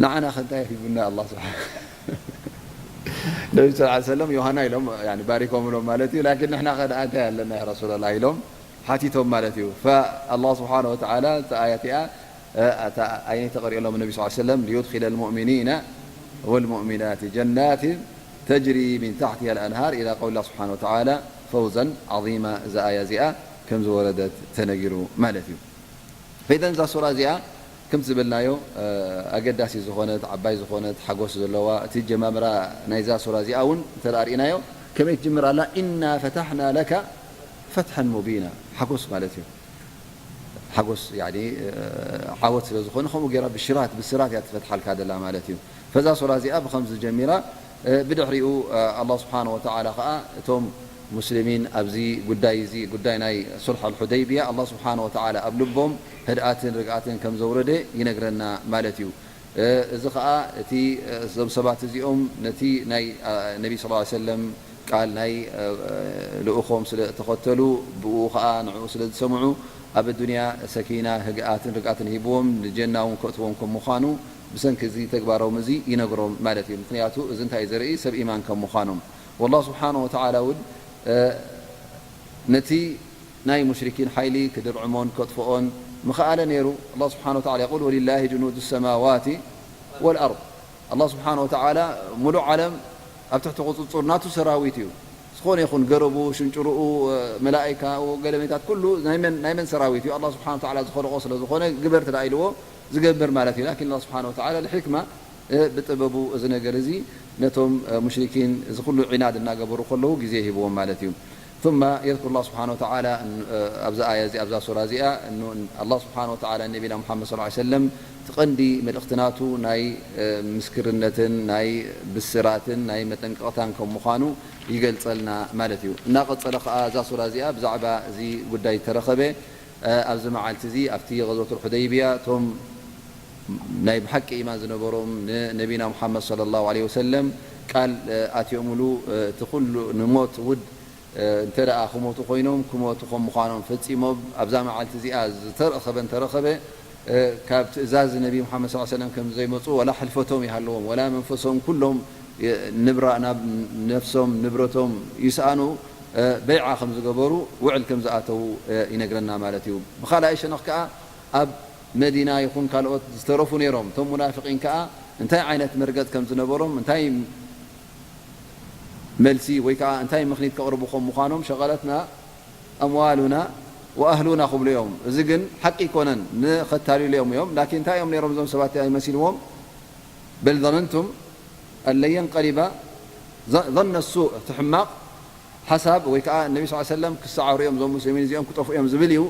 ንዓና ከንታይ ሂቡና ኣላ ስብሓን ነቢ ስ ሰለም ዮሃና ኢሎም ባሪኮምሎም ማለት እዩ ላኪን ንሕና ከ ደኣ እንታይ ኣለና ረሱላላ ኢሎም ሓቲቶም ማለት እዩ ኣላ ስብሓን ወተዓላ እቲ ኣያት እያ ኣይነይ ተቐሪኦ ሎም ነቢ ስ ሰለም ليدخل المؤمنين والمؤمنات جنات تجري من تحتها الأنهار إلى قول الله سبحانه وتعالى فوزا عظيما እዛ ኣያ እዚኣ ከም ዝወረደት ተነጊሩ ማለት እዩ ፈይደን እዛ ሱራ እዚኣ ከምቲ ዝበልናዮ ኣገዳሲ ዝኾነት ዓባይ ዝኾነት ሓጎስ ዘለዋ እቲ ጀማምራ ናይዛ ሱራ እዚኣ እውን እንተ ርኢናዮ ከመይ ትጅምር ኣላ ኢና ፈታሕና ለካ ፈትሐን ሙቢና ሓጎስ ማለት እዩ ሓጎስ ዓወት ስለ ዝኾነ ከምኡ ገይራ ብሽራት ብስራት እያ ትፈትሓልካ ደላ ማለት እዩ ፈዛ ሱራ እዚኣ ብከምዚ ጀሚራ ብድሕሪኡ ኣላ ስብሓን ወተዓላ ከዓ እቶም ሙስሊሚን ኣብዚ ጉዳይ እዚ ጉዳይ ናይ ሱልሕ ኣልሑደይብያ ኣላ ስብሓን ወተዓላ ኣብ ልቦም ህድኣትን ርግኣትን ከም ዘውረደ ይነግረና ማለት እዩ እዚ ከዓ እቲ እዞም ሰባት እዚኦም ነቲ ናይ ነቢ ስ ሰለም ቃል ናይ ልኡኾም ስለ ተኸተሉ ብኡ ከዓ ንዕኡ ስለ ዝሰምዑ ኣብ ኣዱንያ ሰኪና ህግኣትን ርግኣትን ሂብዎም ንጀና እውን ከእትዎም ከም ምዃኑ ብሰንኪ እዚ ተግባሮም እዚ ይነግሮም ማለት እዩ። ምኽንያቱ እዚ እንታይ እዩ ዘርኢ? ሰብ ኢማን ከም ምዃኖም። ወላህ ስብሓነ ወተዓላ እውን፣ እ፣ ነቲ ናይ ሙሽሪኪን ሓይሊ ክድርዕሞን ከጥፍኦን ምኽኣለ ነይሩ። ኣላህ ስብሓነ ወተዓላ የቁል፣ "ወሊላሂ ጅኑዱ ሰማዋቲ ወልኣርድ።" ኣላህ ስብሓነ ወተዓላ ሙሉእ ዓለም ኣብ ትሕቲ ቁጽጽር ናቱ ሰራዊት እዩ። ዝኾነ ይኹን ገረቡ፣ ሽንጭርኡ፣ መላኢካኡ፣ ገለሜታት ኩሉ ናይ መን፣ ናይ መን ሰራዊት እዩ? ኣላህ ስብሓነ ወተዓላ ዝኸለቆ ስለ ዝኾነ ግበር እንተ ደኣ ኢልዎ ዝገብር ማለት እዩ። ላኪን ኣላህ ስብሓነ ወተዓላ ልሕክማ፣ እ፣ ብጥበቡ እዚ ነገር እዚ ነቶም፣ እ፣ ሙሽሪኪን እዚ ኩሉ ዒናድ እናገበሩ ከለዉ ግዜ ሂብዎም ማለት እዩ። ثم يذكر الله سبحانه وتعالى፣ እ፣ ኣብዚ ኣያ እዚ፣ ኣብዛ ሱራ እዚኣ፣ እኑ ኣላህ ስብሓነ ወተዓላ ነቢና ሙሓመድ ሰለላሁ ዐለይሂ ወሰለም እቲ ቀንዲ መልእኽቲ ናቱ ናይ፣ እ፣ ምስክርነትን ናይ ብስራትን ናይ መጠንቀቕታን ከም ምዃኑ ይገልጸልና ማለት እዩ። እናቐጸለ ኸኣ እዛ ሱራ እዚኣ ብዛዕባ እዚ ጉዳይ ተረኸበ። እ፣ ኣብዚ መዓልቲ እዚ ኣብቲ ገዝወቱል ሑደይብያ እቶም ናይ ብሓቂ ኢማን ዝነበሮም ንነቢና ሙሓመድ ሰለላሁ ዐለይሂ ወሰለም ቃል፣ እ፣ ኣትዮምሉ፣ እ፣ እቲ ኩሉ ንሞት ውድ፣ እ፣ እንተ ደኣ ክሞቱ ኮይኖም ክሞቱ ከም ምዃኖም ፈጺሞም ኣብዛ መዓልቲ እዚኣ ዝተረኸበ እንተረኸበ፣ እ፣ ካብ ትእዛዝ ነቢ ሙሓመድ ሰለላሁ ዐለይሂ ወሰለም ከም ዘይመጹ ወላ ሕልፈቶም ይሃለዎም ወላ መንፈሶም ኩሎም፣ እ፣ ንብራ-፣ ናብ ነፍሶም ንብረቶም ይስኣኑ፣ እ፣ በይዓ ከም ዝገበሩ ውዕል ከም ዝኣተዉ፣ እ፣ ይነግረና ማለት እዩ። ብኻልኣይ ሸነኽ ከኣ ኣብ መዲና ይኹን ካልኦት ዝተረፉ ነይሮም። እቶም ሙናፊቒን ከኣ እንታይ ዓይነት መርገጽ ከም ዝነበሮም፣ እንታይ መልሲ ወይ ከኣ እንታይ ምኽኒት ከቕርቡ ከም ምዃኖም፣ "ሸቐለትና ኣምዋሉና ወኣህሉና" ክብሉ እዮም። እዚ ግን ሓቂ ኣይኮነን፣ ንኸታልሉ እዮም እዮም። ላኪን እንታይ እዮም ነይሮም እዞም ሰባት? እንታይ መሲልዎም? "በል ظننتم أن لن ينقلب"፣ ظ-፣ ظن السوء፣ እቲ ሕማቕ ሓሳብ ወይ ከኣ ነቢ ሰለላሁ ዐለይሂ ወሰለም ክሰዓሩ እዮም፣ እዞም ሙስሊሚን እዚኦም ክጠፍኡ እዮም ዝብል እዩ፣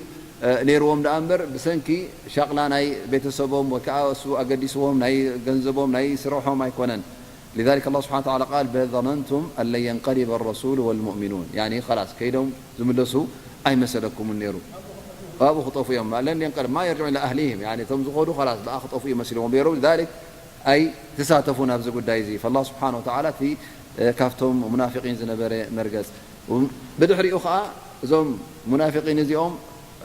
እ፣ ነይርዎም ደኣ እምበር፣ ብሰንኪ ሻቕላ ናይ ቤተሰቦም ወይ ከኣ እሱ ኣገዲስዎም፣ ናይ ገንዘቦም፣ ናይ ስርሖም ኣይኮነን። لذلك الله سبحانه وتعالى قال: "بل ظننتم أن لن ينقلب الرسول والمؤمنون"፣ ያኒ ኸላስ ከይዶም ዝምለሱ ኣይመሰለኩምን ነይሩ። ኣብኡ ክጠፉ እዮም። لن ينقلب، ما يرجعون إلى أهليهم، ያኒ እቶም ዝኸዱ ኸላስ ብኣ ክጠፉ እዩ መሲልዎም ነይሩ። لذلك ኣይተሳተፉን ኣብዚ ጉዳይ እዚ። فالله سبحانه وتعالى እቲ፣ እ፣ ካብቶም ሙናፊቒን ዝነበረ መርገጽ። ብድሕሪኡ ኸኣ እዞም ሙናፊቒን እዚኦም፣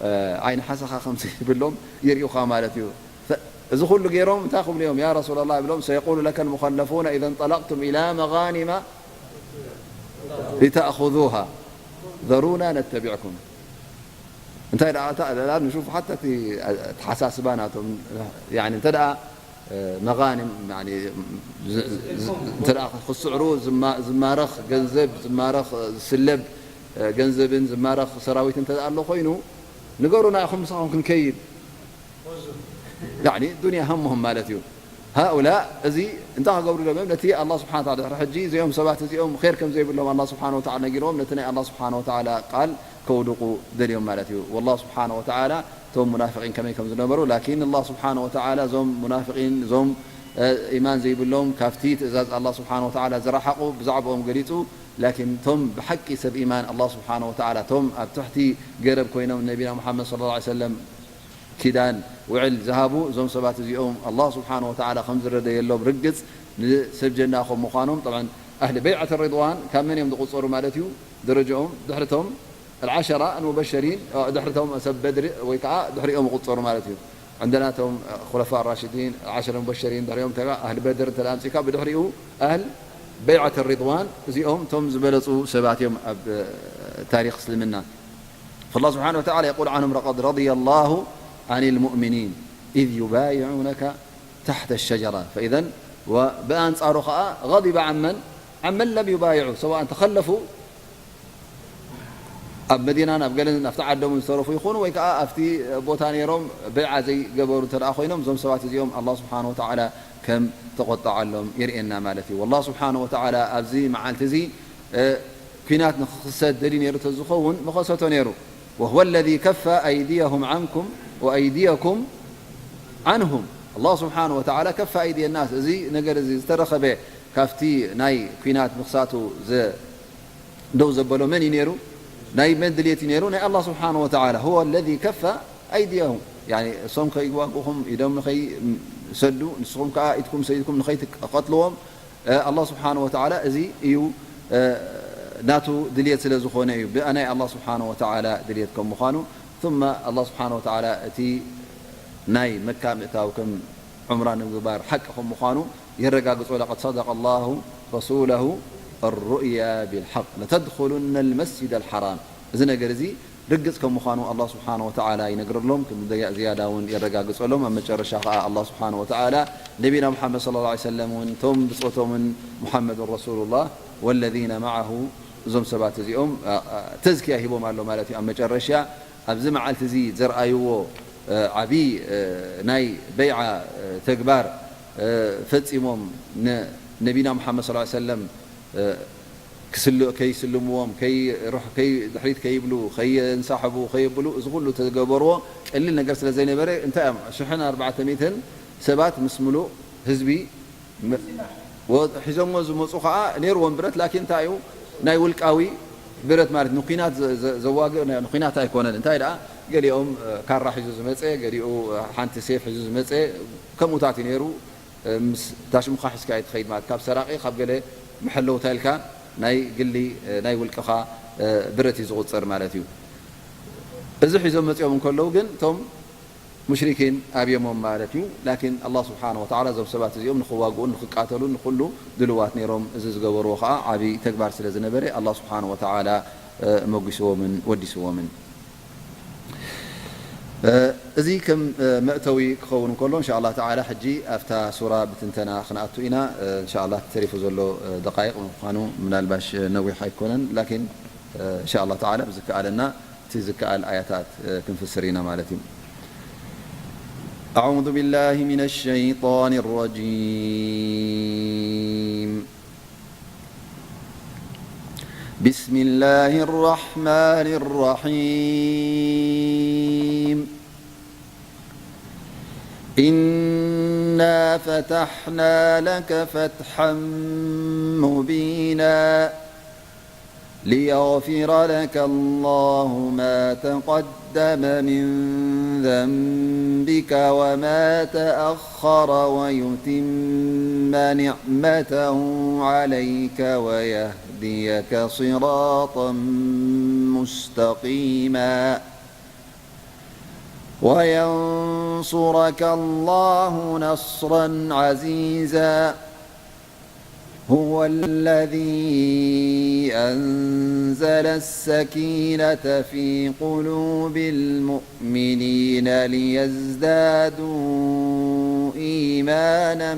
እ፣ ዓይኒ ሓሰኻ ከምዚ ይብሎም ይርእዩኻ ማለት እዩ። ፈ-፣ እዚ ኩሉ ገይሮም እንታይ ክብሉ እዮም? "يا رسول الله" ይብሎም፣ "سيقول لك المخلفون إذا انطلقتم إلى مغانم لتأخذوها ذرونا نتبعكم." እንታይ ደኣ፣ እታ፣ ላ ንሹፍ ሓታ እቲ ኣተሓሳስባ ናቶም፣ ያኒ፣ እንተ ደኣ፣ እ፣ መጋኒም፣ ያኒ፣ ዝ-፣ ዝ-፣ እንተ ደኣ ክስዕሩ ዝማ-፣ ዝማረኽ ገንዘብ፣ ዝማረኽ፣ እ፣ ዝስለብ፣ እ፣ ገንዘብን ዝማረኽ ሰራዊት እንተ ደኣ ኣሎ ኮይኑ፣ ንገሩና ኢኹም ምሳኹም ክንከይድ። ያኒ፣ ዱንያ ሃሙሁም ማለት እዩ። ሃኡላእ እዚ እንታይ ክገብሩ ኢሎም እዮም? ነቲ ኣላህ ስብሓነ ወተዓላ ድሕሪ ሕጂ እዚኦም ሰባት እዚኦም ኸይር ከም ዘይብሎም ኣላህ ስብሓነ ወተዓላ ነጊርዎም፣ ነቲ ናይ ኣላህ ስብሓነ ወተዓላ ቃል ከውድቑ ደልዮም ማለት እዩ። ወላህ ስብሓነ ወተዓላ እቶም ሙናፊቒን ከመይ ከም ዝነበሩ፣ ላኪን ኣላህ ስብሓነ ወተዓላ እዞም ሙናፊቒን፣ እዞም፣ እ፣ ኢማን ዘይብሎም፣ ካብቲ ትእዛዝ ኣላህ ስብሓነ ወተዓላ ዝረሓቑ ብዛዕባኦም ገሊጹ። ላኪን እቶም ብሓቂ ሰብ ኢማን ኣላህ ስብሓነ ወተዓላ፣ እቶም ኣብ ትሕቲ ገረብ ኮይኖም ነቢና ሙሓመድ ሰለላሁ ዐለይሂ ወሰለም ኪዳን፣ ውዕል ዝሃቡ እዞም ሰባት እዚኦም ኣላህ ስብሓነ ወተዓላ ከም ዝረደየሎም ርግጽ ንሰብ ጀና ከም ምዃኖም። ጠብዓን ኣህሊ በይዓት ሪድዋን ካብ መን እዮም ዝቑጸሩ ማለት እዩ? ደረጃኦም ድሕርቶም ኣልዓሸራ ኣልሙበሸሪን፣ እ፣ ድሕርቶም ሰብ በድሪ ወይ ከዓ ድሕሪኦም ይቑጸሩ ማለት እዩ። ዕንደናቶም፣ እ፣ ኹለፋ ራሽዲን፣ ዓሸረ ሙበሸሪን፣ ድሕሪኦም እንተ ኣህሊ በድር እንተ ኣምጺእካ ብድሕሪኡ ኣህል በይዓት ሪድዋን እዚኦም እቶም ዝበለጹ ሰባት እዮም ኣብ፣ እ፣ ታሪኽ እስልምና። فالله سبحانه وتعالى يقول عنهم: "لقد رضي الله عن المؤمنين إذ يبايعونك تحت الشجرة". فإذا، وبأنصاره خاء غضب عمن، عمن لم يبايعوا، سواء تخلفوا ኣብ መዲናን ኣብ ገለን ኣብቲ ዓዶምን ዝተረፉ ይኹኑ ወይ ከዓ ኣብቲ ቦታ ነይሮም በይዓ ዘይገበሩ እንተ ደኣ ኮይኖም፣ እዞም ሰባት እዚኦም ኣላህ ስብሓነ ወተዓላ ከም ተቆጠዓሎም የርእየና ማለት እዩ። ወላህ ስብሓነ ወተዓላ ኣብዚ መዓልቲ እዚ፣ እ፣ ኲናት ንኽኽሰት ደልዩ ነይሩ ተዝኸውን ምኸሰቶ ነይሩ። "وهو الذي كف أيديهم عنكم وأيديكم عنهم". ኣላህ ስብሓነ ወተዓላ ከፈ ኣይድየ ናስ፣ እዚ ነገር እዚ ዝተረኸበ ካብቲ ናይ ኲናት ምኽሳቱ ዘ-፣ ደው ዘበሎ መን እዩ ነይሩ? ናይ መን ድልየት እዩ ነይሩ? ናይ ኣላህ ስብሓነ ወተዓላ። "هو الذي كف أيديهم"፣ ያኒ እሶም ከይዋግኡኹም፣ ኢዶም ንኸይሰዱ፣ ንስኹም ከኣ ኢድኩም ሰዲድኩም ንኸይትቀትልዎም፣ እ፣ ኣላህ ስብሓነ ወተዓላ እዚ እዩ፣ እ፣ ናቱ ድልየት ስለ ዝኾነ እዩ። ብናይ ኣላህ ስብሓነ ወተዓላ ድልየት ከም ምዃኑ፣ ثم ኣላህ ስብሓነ ወተዓላ እቲ ናይ መካ ምእታው ከም ዑምራ ንምግባር ሓቂ ከም ምዃኑ የረጋግጾ። ለቀድ ሰደቀ ላሁ ረሱለሁ ሩእያ ቢልሓቅ ለተድኹሉነ ልመስጅድ ኣልሓራም። እዚ ነገር እዚ ርግጽ ከም ምዃኑ ኣላህ ስብሓነ ወተዓላ ይነግረሎም፣ ከም ዝያዳ እውን የረጋግጸሎም። ኣብ መጨረሻ ከኣ ኣላህ ስብሓነ ወተዓላ ነቢና ሙሓመድ ሰለላሁ ዐለይሂ ወሰለም እውን እቶም ብጾቶምን ሙሓመዱን ረሱሉላህ ወለዚነ መዓሁ፣ እዞም ሰባት እዚኦም ተዝኪያ ሂቦም ኣሎ ማለት እዩ። ኣብ መጨረሻ ኣብዚ መዓልቲ እዚ ዘርኣይዎ ዓቢ ናይ በይዓ ተግባር ፈጺሞም፣ ነቢና ሙሓመድ ሰለላሁ ዐለይሂ ወሰለም ከይስልምዎም፣ ድሕሪት ከይብሉ፣ ከየንሳሕቡ፣ ከየብሉ፣ እዚ ኩሉ ተገበርዎ ቀሊል ነገር ስለ ዘይነበረ፣ እንታይ እዮም ሽሕን ኣርባዕተ ሚእትን ሰባት ምስ ምሉእ ህዝቢ ሒዞሞ ዝመጹ ከኣ ነይርዎም ብረት፣ ላኪን እንታይ እዩ ናይ ውልቃዊ ብረት ማለት ንኲናት ዘዋግእ ንኲናት ኣይኮነን። እንታይ ደኣ ገሊኦም ካራ ሒዙ ዝመጸ፣ ገሊኡ ሓንቲ ሴፍ ሒዙ ዝመጸ ከምኡታት እዩ ነይሩ። ምስ ታሽሙኻ ሒዝካ እዩ ትኸይድ ማለት፣ ካብ ሰራቂ ካብ ገለ መሐለውታ ኢልካ ናይ ግሊ ናይ ውልቅኻ ብረት እዩ ዝቑጸር ማለት እዩ። እዚ ሒዞም መጺኦም እንከለዉ ግን እቶም ሙሽሪኪን ኣብዮሞም ማለት እዩ። ላኪን ኣላህ ስብሓነ ወተዓላ እዞም ሰባት እዚኦም ንኽዋግኡን ንኽቃተሉን ንኹሉ ድልዋት ነይሮም። እዚ ዝገበርዎ ከዓ ዓብዪ ተግባር ስለ ዝነበረ ኣላህ ስብሓነ ወተዓላ መጒስዎምን ወዲስዎምን። እዚ ከም መእተዊ ክኸውን እንከሎ፣ እንሻ ኣላህ ተዓላ ሕጂ ኣብታ ሱራ ብትንተና ክንኣቱ ኢና። እንሻ ኣላህ ተሪፉ ዘሎ ደቃይቕ ምዃኑ ምናልባሽ ነዊሕ ኣይኮነን፣ ላኪን እንሻ ኣላህ ተዓላ ብዝከኣለና እቲ ዝከኣል ኣያታት ክንፍስር ኢና ማለት እዩ። أعوذ بالله من الشيطان الرجيم. بسم الله الرحمن الرحيم. إنا فتحنا لك فتحا مبينا. ليغفر لك الله ما تقدم من ذنبك وما تأخر ويتم نعمته عليك ويهديك صراطا مستقيما. وينصرك الله نصرا عزيزا. هو الذي أنزل السكينة في قلوب المؤمنين ليزدادوا إيمانا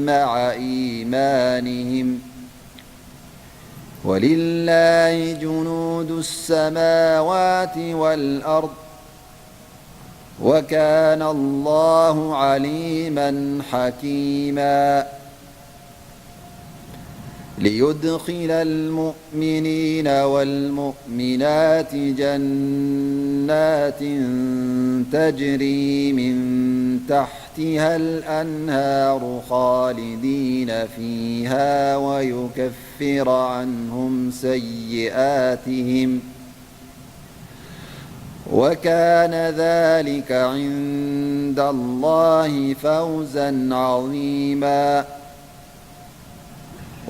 مع إيمانهم، ولله جنود السماوات والأرض، وكان الله عليما حكيما. ليدخل المؤمنين والمؤمنات جنات تجري من تحتها الأنهار خالدين فيها ويكفر عنهم سيئاتهم، وكان ذلك عند الله فوزا عظيما.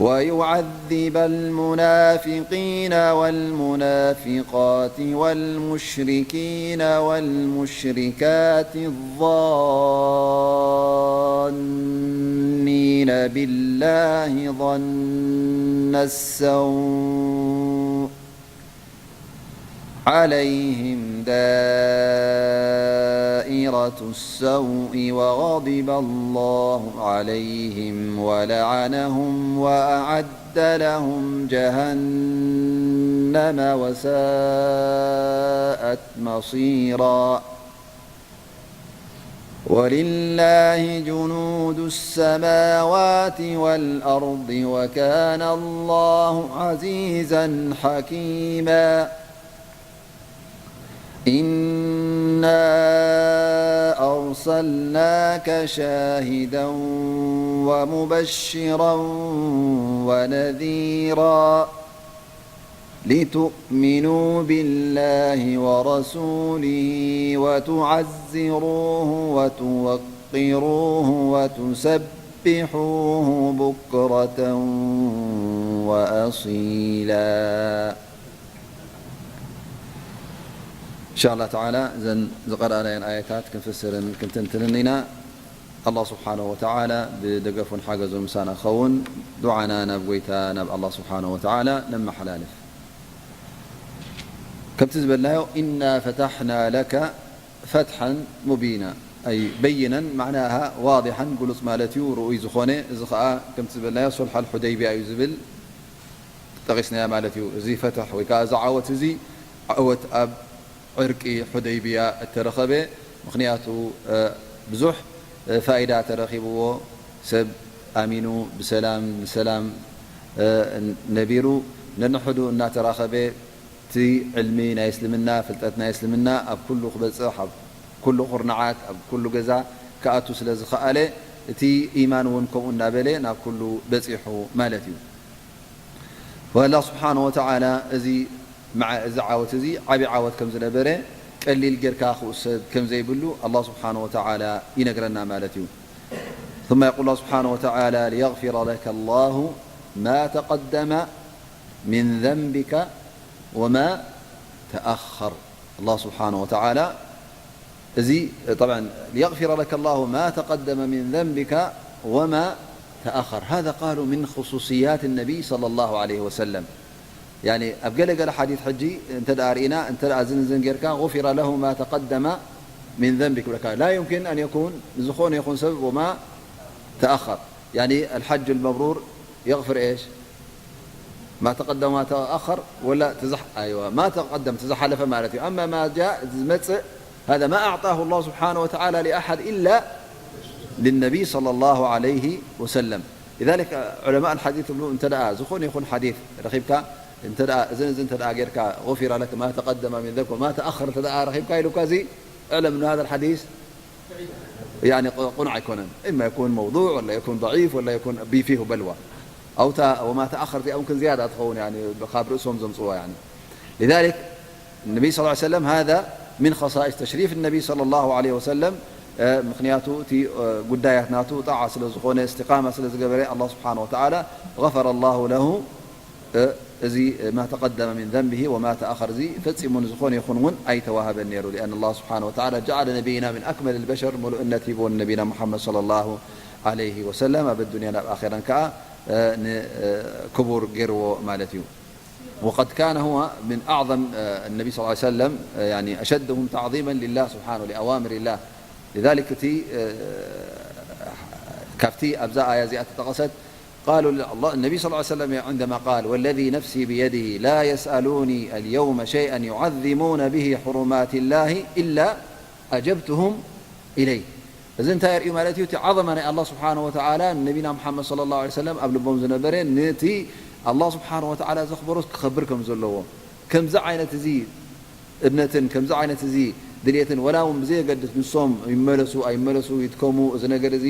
ويعذب المنافقين والمنافقات والمشركين والمشركات الظانين بالله ظن السوء، عليهم دائرة السوء، وغضب الله عليهم ولعنهم وأعد لهم جهنم وساءت مصيرا. ولله جنود السماوات والأرض، وكان الله عزيزا حكيما. إنا أرسلناك شاهدا ومبشرا ونذيرا. لتؤمنوا بالله ورسوله وتعزروه وتوقروه وتسبحوه بكرة وأصيلا. إن شاء الله تعالى እዘን ዝቐረኣናየን ኣያታት ክንፍስርን ክንትንትንን ኢና። ኣላህ ስብሓነሁ ወተዓላ ብደገፉን ሓገዙን ምሳና ክኸውን ዱዓና ናብ ጎይታ ናብ ኣላህ ስብሓነሁ ወተዓላ ነመሓላልፍ። ከምቲ ዝበልናዮ ኢና ፈታሕና ለከ ፈትሓን ሙቢና፣ ኣይ በይነን ማዕናሃ ዋዲሓን ግሉጽ ማለት እዩ፣ ርኡይ ዝኾነ። እዚ ኸኣ ከምቲ ዝበልናዮ ሱልሓል ሑደይቢያ እዩ ዝብል ጠቒስናያ ማለት እዩ። እዚ ፈትሕ ወይ ከኣ እዚ ዓወት እዚ ዓወት ኣብ ዕርቂ ሑደይብያ እተረኸበ፣ ምኽንያቱ ብዙሕ ፋይዳ ተረኺብዎ፣ ሰብ ኣሚኑ ብሰላም ንሰላም ነቢሩ ነንሕዱ እናተራኸበ እቲ ዕልሚ ናይ እስልምና፣ ፍልጠት ናይ እስልምና ኣብ ኩሉ ክበጽሕ፣ ኣብ ኩሉ ኩርናዓት፣ ኣብ ኩሉ ገዛ ክኣቱ ስለ ዝኸኣለ፣ እቲ ኢማን እውን ከምኡ እናበለ ናብ ኩሉ በጺሑ ማለት እዩ። ወላ ስብሓነ ወተዓላ እዚ መዓ-፣ እዚ ዓወት እዚ ዓቢ ዓወት ከም ዝነበረ ቀሊል ጌርካ ክውሰድ ከም ዘይብሉ ኣላህ ስብሓነ ወተዓላ ይነግረና ማለት እዩ። ثم يقول الله سبحانه وتعالى: ليغفر لك الله ما تقدم من ذنبك وما تأخر. ኣላህ ስብሓነ ወተዓላ እዚ፣ طبعا، ليغفر لك الله ما تقدم من ذنبك وما تأخر. هذا قالوا من خصوصيات النبي صلى الله عليه وسلم. يعني، ኣብ ገለ ገለ ሓዲት ሕጂ እንተ ደኣ ርኢና፣ እንተ ደኣ ዝን ዝን ጌርካ، غفر له ما تقدم من ذنبك ይብለካ። لا يمكن أن يكون፣ ዝኾነ ይኹን ሰብ، وما تأخر. يعني، الحج المبرور يغفر إيش؟ ما تقدم وما تأخر، ولا تزح-، أيوة، ما تقدم، تزحلف ማለት እዩ። أما ما جاء ዝመጽእ، هذا ما أعطاه الله سبحانه وتعالى لأحد إلا للنبي صلى الله عليه وسلم. لذلك علماء الحديث ይብሉ፣ እንተ ደኣ ዝኾነ ይኹን ሓዲት ረኺብካ፣ እንተ ደኣ እዝን እዝን እንተ ደኣ ጌርካ، غفر لك ما تقدم من ذنبك وما تأخر እንተ ደኣ ረኺብካ ኢሉካ፣ እዚ اعلم أن هذا الحديث يعني ق-، ቅኑዕ ኣይኮነን። إما يكون موضوع ولا يكون ضعيف ولا يكون ب-، فيه بلوى. أو تا-، وما تأخر እዚኣ እውን ዝያዳ ትኸውን، يعني، ካብ ርእሶም ዘምጽዋ، يعني. لذلك النبي صلى الله عليه وسلم، هذا من خصائص تشريف النبي صلى الله عليه وسلم، እ፣ ምኽንያቱ እቲ፣ እ፣ ጉዳያት ናቱ ጣዓ ስለ ዝኾነ፣ استقامة ስለ ዝገበረ፣ ኣላህ ስብሓነ ወተዓላ غفر الله له، እ፣ እዚ ما تقدم من ذنبه وما تأخر እዚ ፈጺሙ ንዝኾነ ይኹን እውን ኣይተዋህበን ነይሩ። لأن الله سبحانه وتعالى جعل نبينا من أكمل البشر፣ ምሉእነት ሂብዎ ንነቢና ሙሓመድ صلى الله عليه وسلم ኣብ ኣዱንያን ኣብ ኣኼራን ከኣ፣ እ፣ ን-፣ እ፣ ክቡር ገይርዎ ማለት እዩ። وقد كان هو من أعظم، እ፣ النبي صلى الله عليه وسلم، እ፣ يعني أشدهم تعظيما لله سبحانه ولأوامر الله. لذلك እቲ፣ እ፣ ካብቲ ኣብዛ ኣያ እዚኣ ተጠቐሰት قالوا لله، النبي صلى الله عليه وسلم عندما قال: والذي نفسي بيده لا يسألوني اليوم شيئا يعظمون به حرمات الله إلا أجبتهم إليه. እዚ እንታይ የርእዩ ማለት እዩ? እቲ ዓዘማ ናይ ኣላህ ስብሓነ ወተዓላ ንነቢና ሙሓመድ ሰለላሁ ዐለይሂ ወሰለም ኣብ ልቦም ዝነበረ፣ ነቲ ኣላህ ስብሓነ ወተዓላ ዘኽበሮስ ክኸብር ከም ዘለዎ፣ ከምዚ ዓይነት እዚ እምነትን ከምዚ ዓይነት እዚ ድልየትን፣ ወላ እውን ብዘየገድስ ንሶም ይመለሱ ኣይመለሱ፣ ይድከሙ፣ እዚ ነገር እዚ፣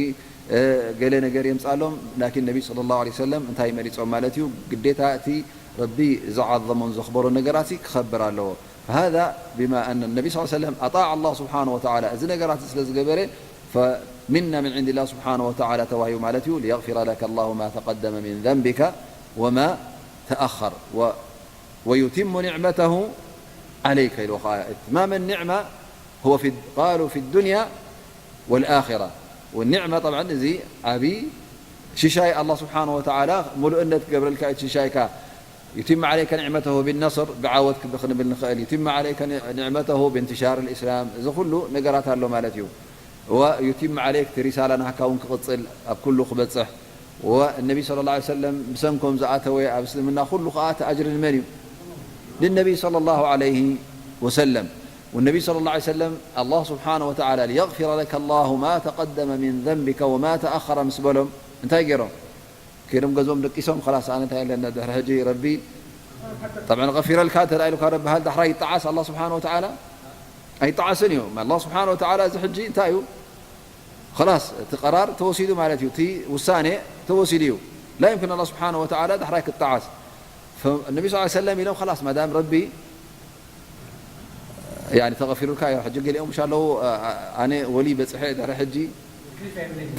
እ፣ ገለ ነገር የምጻሎም፣ ላኪን ነቢ ሰለላሁ ዐለይሂ ወሰለም እንታይ መሪጾም ማለት እዩ? ግዴታ እቲ ረቢ ዝዓዘሞን ዘኽበሮን ነገራት ክኸብር ኣለዎ። فهذا بما أن النبي صلى الله عليه وسلم أطاع الله سبحانه وتعالى፣ እዚ ነገራት ስለ ዝገበረ، فمنة من عند الله سبحانه وتعالى ተዋሂቡ ማለት እዩ። ليغفر لك الله ما تقدم من ذنبك وما تأخر و-، ويتم نعمته عليك ኢልዎ ኸዓ። إتمام النعمة هو في، قالوا في الدنيا والآخرة. والنعمة طبعا እዚ ዓቢ ሽሻይ ኣላህ ስብሓነ ወተዓላ ምሉእነት ክገብረልካ እዩ ሽሻይካ። يتم عليك نعمته بالنصر، ብዓወት ክብ-፣ ክንብል ንኽእል። يتم عليك نعمته بانتشار الإسلام، እዚ ኩሉ ነገራት ኣሎ ማለት እዩ። ويتم عليك፣ እቲ ሪሳላ ናህካ እውን ክቕጽል፣ ኣብ ኩሉ ክበጽሕ። ወነቢ ሰለላሁ ዐለይሂ ወሰለም ብሰንኮም ዝኣተወ ኣብ እስልምና ኩሉ ከኣ እቲ ኣጅሪ ንመን እዩ? للنبي صلى الله عليه وسلم. والنبي صلى الله عليه وسلم الله سبحانه وتعالى ليغفر لك الله ما تقدم من ذنبك وما تأخر ምስ በሎም እንታይ ገይሮም? ከይዶም ገዝኦም ደቂሶም፣ خلاص ኣነ እንታይ ኣለና ድሕሪ ሕጂ ረቢ، طبعا غفر لك እንተ ኢሉካ ረቢ፣ هل ዳሕራይ ይጠዓስ ኣላህ ስብሓነ ወተዓላ? ኣይጠዓስን እዩ። ኣላህ ስብሓነ ወተዓላ እዚ ሕጂ እንታይ እዩ? خلاص እቲ ቀራር ተወሲዱ ማለት እዩ። እቲ ውሳኔ ተወሲዱ እዩ። لا يمكن ኣላህ ስብሓነ ወተዓላ ዳሕራይ ክጠዓስ። فالنبي صلى الله عليه وسلم ኢሎም، خلاص ማዳም ረቢ يعني ተغፊሩልካ እዩ። ሕጂ ገሊኦም ምሽ ኣለዉ፣ ኣ-፣ ኣ-፣ ኣነ ወሊ በጽሐ ድሕሪ ሕጂ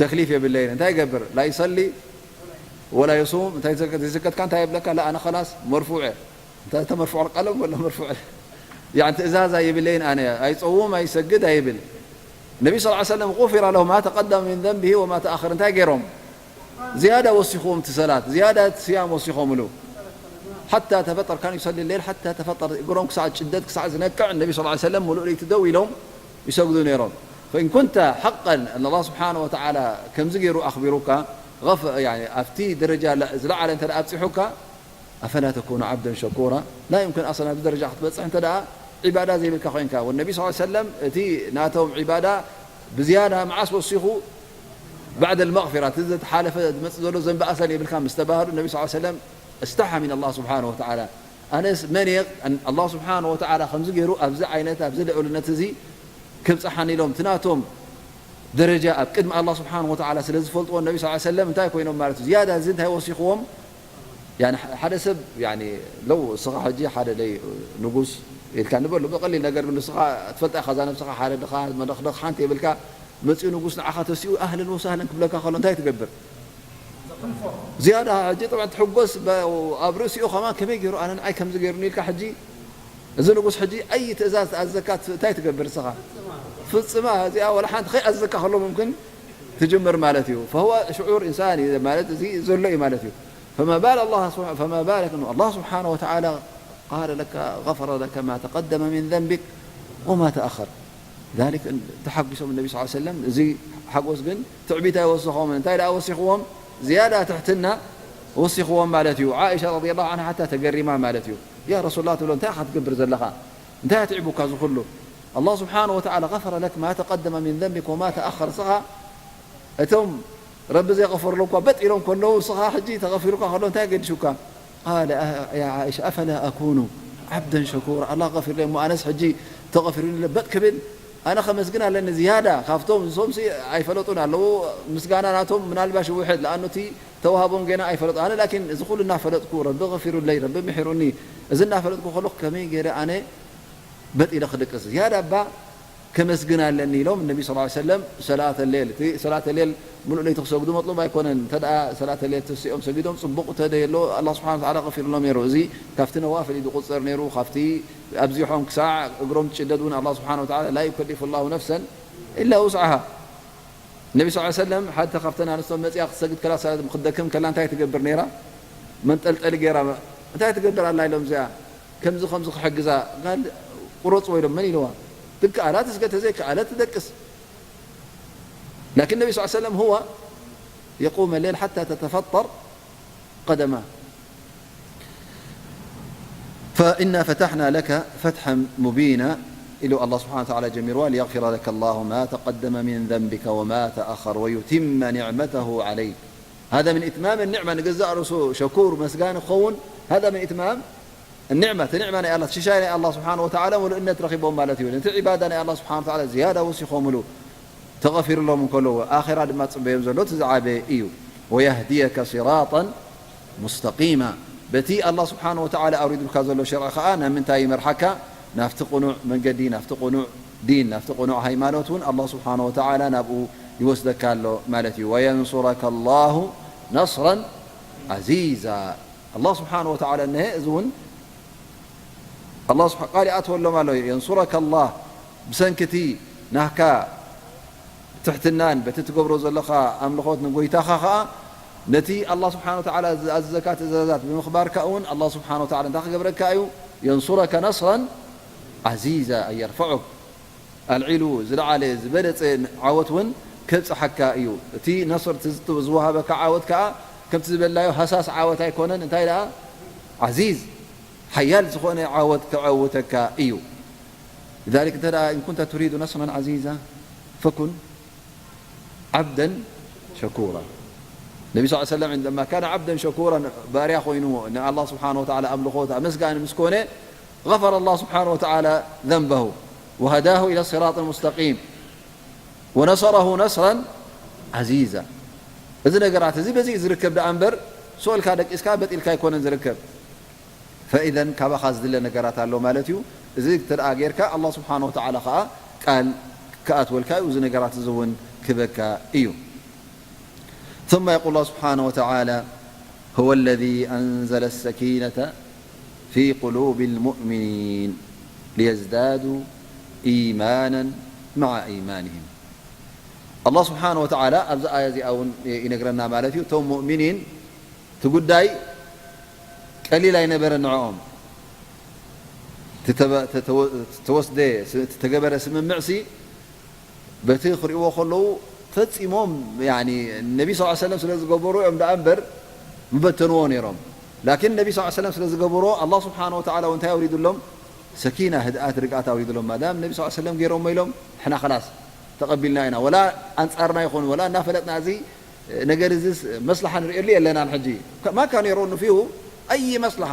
ተክሊፍ የብለይን። እንታይ ይገብር? لا يصلي ولا يصوم። እንታይ ዘከ-፣ ዘይዘከትካ እንታይ የብለካ? لا ኣነ خلاص مرفوع እየ። እንታይ ተመርፍዖ ቀለም ወላ መርፍዖ? يعني ትእዛዝ ኣይብለይን ኣነ። ኣይጸውም፣ ኣይሰግድ፣ ኣይብል። ነቢ صلى الله عليه وسلم غفر له ما تقدم من ذنبه وما تأخر እንታይ ገይሮም? ዝያዳ ወሲኽዎም እቲ ሰላት፣ ዝያዳ እቲ ስያም ወሲኾምሉ። حتى تفطر، كان يصلي الليل حتى تفطر، እግሮም ክሳዕ ጭደት ክሳዕ ዝነቅዕ ነቢ صلى الله عليه وسلم ሙሉእ ለይቲ ደው ኢሎም ይሰግዱ ነይሮም። فإن كنت حقا أن الله سبحانه وتعالى ከምዚ ገይሩ ኣኽቢሩካ፣ غف-، يعني ኣብቲ ደረጃ ላ-፣ ዝለዓለ እንተ ደኣ ኣብጺሑካ، أفلا تكون عبدا شكورا؟ لا يمكن أصلا ኣብዚ ደረጃ ክትበጽሕ እንተ ደኣ ዒባዳ ዘይብልካ ኮይንካ። والنبي صلى الله عليه وسلم እቲ ናቶም ዒባዳ ብዝያዳ መዓስ ወሲኹ؟ بعد المغفرة፣ እቲ ዝተሓለፈ ዝመጽእ ዘሎ ዘንቢ ኣሰን የብልካ ምስ ተባህሉ፣ ነቢ صلى الله عليه وسلم استحى من الله سبحانه وتعالى። ኣነስ መን እየ ኣን-፣ ኣላህ ስብሓን ወተዓላ ከምዚ ገይሩ ኣብዚ ዓይነት፣ ኣብዚ ልዑልነት እዚ ከብጽሓኒ ኢሎም፣ እቲ ናቶም ደረጃ ኣብ ቅድሚ ኣላህ ስብሓን ወተዓላ ስለ ዝፈልጥዎ፣ ነቢ ስ ሰለም እንታይ ኮይኖም ማለት እዩ? ዝያዳ እዚ እንታይ ወሲኽዎም? ያኒ፣ ሓደ ሰብ፣ ያኒ፣ ለው እስኻ ሕጂ ሓደ ደይ ንጉስ ኢልካ ንበሉ፣ ብቐሊል ነገር ግን ንስኻ ትፈልጣ ኢኻ፣ እዛ ነብስኻ ሓደ ድኻ፣ መደኽደኽ ሓንቲ የብልካ፣ መጺኡ ንጉስ ንዓኻ ተሲኡ፣ ኣህለን ወሳህለን ክብለካ ከሎ እንታይ ትገብር? ዝያዳ ሕጂ ጠብዓ ትሕጎስ፣ በ-፣ ኣብ ርእሲኡ ከማን ከመይ ገይሩ ኣነ ንዓይ ከምዚ ገይሩኒ ኢልካ ሕጂ፣ እዚ ንጉስ ሕጂ ኣይ ትእዛዝ ትኣዘካ ት-፣ እንታይ ትገብር ንስኻ? ፍጽማ እዚኣ ወላ ሓንቲ ከይኣዘካ ከሎ ሙምክን ትጅምር ማለት እዩ። فهو شعور إنساني ማለት እዚ ዘሎ እዩ ማለት እዩ። فما بال الله سبحانه، فما بالك أنه الله سبحانه وتعالى قال لك غفر لك ما تقدم من ذنبك وما تأخر. ذلك ተሓጒሶም ነቢ ስ ሰለም፣ እዚ ሓጎስ ግን ትዕቢት ኣይወሰኾምን። እንታይ ደኣ ወሲኽዎም? ዝያዳ ትሕትና ወሲኽዎም ማለት እዩ። ዓኢሻ ረዲየላሁ ዓንሃ ሓታ ተገሪማ ማለት እዩ። ያ ረሱሉላህ ትብሎ፣ እንታይ ኢኻ ትገብር ዘለኻ? እንታይ ኣትዒቡካ እዚ ኩሉ? ኣላህ ስብሓነ ወተዓላ غفر لك ما تقدم من ذنبك وما تأخر። ንስኻ እቶም ረቢ ዘይغፈረሎም እኳ በጥ ኢሎም ከለዉ፣ ንስኻ ሕጂ ተغፊሩካ ከሎ እንታይ ገዲሹካ? قال يا عائشة أفلا أكون عبدا شكورا؟ ኣላህ غفر لي እሞ ኣነስ ሕጂ ተغፊሩኒ ኢለ በጥ ክብል? ኣነ ከመስግን ኣለኒ ዝያዳ ካብቶም፣ ንሶምሲ ኣይፈለጡን ኣለዉ። ምስጋና ናቶም ምናልባሽ ይውሕድ፣ ለኣኑ እቲ ተዋህቦም ገና ኣይፈለጡ። ኣነ ላኪን እዚ ኩሉ እናፈለጥኩ፣ ረቢ غفر لي፣ ረቢ ምሒሩኒ፣ እዚ እናፈለጥኩ ከለኹ ከመይ ገይረ ኣነ በጥ ኢለ ክድቅስ? ዝያዳ እባ ከመስግን ኣለኒ ኢሎም ነቢ ስ ሰለም ሰላተ ሌል፣ እቲ ሰላተ ሌል ሙሉእ ለይቲ ክሰግዱ መጥሉብ ኣይኮነን። እንተ ደኣ ሰላተ ሌል ተሲኦም ሰጊዶም ጽቡቕ እንተ ደየሎ ኣላህ ስብሓነ ወተዓላ غفر لهم ነይሩ። እዚ ካብቲ ነዋፍል እዩ ዝቑጸር ነይሩ፣ ካብቲ ኣብዚሖም ክሳዕ እግሮም ትጭደድ እውን ኣላህ ስብሓነ ወተዓላ لا يكلف الله نفسا إلا وسعها። ነቢ ስ ሰለም ሓደ ካብተን ኣንስቶም መጺኣ ክትሰግድ ከላ፣ ሰላት ክትደክም ከላ እንታይ ትገብር ነይራ? መንጠልጠሊ ገይራ፣ እንታይ ትገብር ኣላ ኢሎም፣ እዚኣ ከምዚ ከምዚ ክሕግዛ፣ ጋል ቁረጽዎ ኢሎም፣ መን ኢልዋ? ትከኣላ ትስገድ፣ ተዘይከኣለት ትደቅስ። لكن النبي صلى الله عليه وسلم هو يقوم الليل حتى تتفطر قدماه. فإنا فتحنا لك فتحا مبينا، ኢሉ ኣላህ ስብሓነ ወተዓላ ጀሚርዋ፣ ليغفر لك الله ما تقدم من ذنبك وما تأخر ويتم نعمته عليك. هذا من إتمام النعمة، ንገዛእ ርእሱ ሸኩር መስጋኒ ክኸውን፣ هذا من إتمام النعمة، እቲ ኒዕማ ናይ ኣላህ፣ ሽሻይ ናይ ኣላህ ስብሓነ ወተዓላ ምሉእነት ረኺቦም ማለት እዩ። ነቲ ዒባዳ ናይ ኣላህ ስብሓነ ወተዓላ ዝያዳ ወሲኾምሉ። ተغፊርሎም እንከለዉ፣ ኣኼራ ድማ ዝጽበዮም ዘሎ እቲ ዝዓበየ እዩ። ويهديك صراطا مستقيما። በቲ ኣላህ ስብሓነ ወተዓላ ኣውሪዱልካ ዘሎ ሸርዒ ኸኣ ናብ ምንታይ ይመርሓካ? ናብቲ ቅኑዕ መንገዲ፣ ናብቲ ቅኑዕ ዲን፣ ናብቲ ቅኑዕ ሃይማኖት እውን ኣላህ ስብሓነ ወተዓላ ናብኡ ይወስደካ ኣሎ ማለት እዩ። وينصرك الله نصرا عزيزا። ኣላህ ስብሓነ ወተዓላ እነሀ እዚ እውን ኣላህ ስብሓ-፣ ቃል ይኣትወሎም ኣሎ። የንሱረከ ኣላህ፣ ብሰንኪ እቲ ናህካ ትሕትናን በቲ ትገብሮ ዘለኻ ኣምልኾት ንጎይታኻ ኸኣ፣ ነቲ ኣላህ ስብሓነ ወተዓላ ዝኣዘዘካ ትእዛዛት ብምኽባርካ እውን ኣላህ ስብሓነ ወተዓላ እንታይ ክገብረካ እዩ? የንሱረከ ነስረን ዓዚዛ፣ ኣን የርፈዑክ፣ ኣልዒሉ ዝለዓለ ዝበለጸ ዓወት እውን ከብጽሓካ እዩ። እቲ ነስር፣ እቲ ዝት-፣ ዝወሃበካ ዓወት ከኣ ከምቲ ዝበልናዮ ሃሳስ ዓወት ኣይኮነን። እንታይ ደኣ? ዓዚዝ፣ ሓያል ዝኾነ ዓወት ከዐውተካ እዩ። لذلك እንተ ደኣ إن كنت تريد نصرا عزيزا فكن عبدا شكورا። ነቢ ስ ሰለም عندما كان عبدا شكورا፣ ባርያ ኮይኑ ንኣላህ ስብሓነ ወተዓላ ኣምልኾት ኣመስጋኒ ምስ ኮነ، غفر الله سبحانه وتعالى ذنبه وهداه إلى الصراط المستقيم ونصره نصرا عزيزا። እዚ ነገራት እዚ በዚ እዩ ዝርከብ ደኣ እምበር፣ ስቕ ኢልካ ደቂስካ በጥ ኢልካ ኣይኮነን ዝርከብ። فإذا ካባኻ ዝድለ ነገራት ኣሎ ማለት እዩ። እዚ እንተ ደኣ ጌርካ፣ ኣላህ ስብሓነ ወተዓላ ኸኣ ቃል ክኣትወልካ እዩ፣ እዚ ነገራት እዚ እውን ክህበካ እዩ። ثم يقول الله سبحانه وتعالى: هو الذي أنزل السكينة في قلوب المؤمنين ليزدادوا إيمانا مع إيمانهم. ኣላህ ስብሓነ ወተዓላ ኣብዚ ኣያ እዚኣ እውን ይነግረና ማለት እዩ። እቶም ሙእሚኒን እቲ ጉዳይ ቀሊል ኣይነበረን ንዕኦም። እቲ ተበ-፣ ተተወ-፣ ተወስደ፣ ስ-፣ እቲ ተገበረ ስምምዕሲ በቲ ክርእይዎ ከለዉ ፈጺሞም፣ ያኒ፣ ነቢ ስ ሰለም ስለ ዝገበሩ እዮም ደኣ እምበር ምበተንዎ ነይሮም። ላኪን ነቢ ስ ሰለም ስለ ዝገበርዎ ኣላህ ስብሓነ ወተዓላ እውን እንታይ ኣውሪዱሎም? ሰኪና፣ ህድኣት፣ ርግኣት ኣውሪዱሎም። ማዳም ነቢ ስ ሰለም ገይሮሞ ኢሎም፣ ንሕና ኸላስ ተቐቢልና ኢና። ወላ ኣንጻርና ይኹን፣ ወላ እናፈለጥና እዚ ነገር እዚስ መስለሓ ንርእየሉ የለናን። ሕጂ ማ ካኑ የረውኑ ፊሁ ኣይ መስለሓ።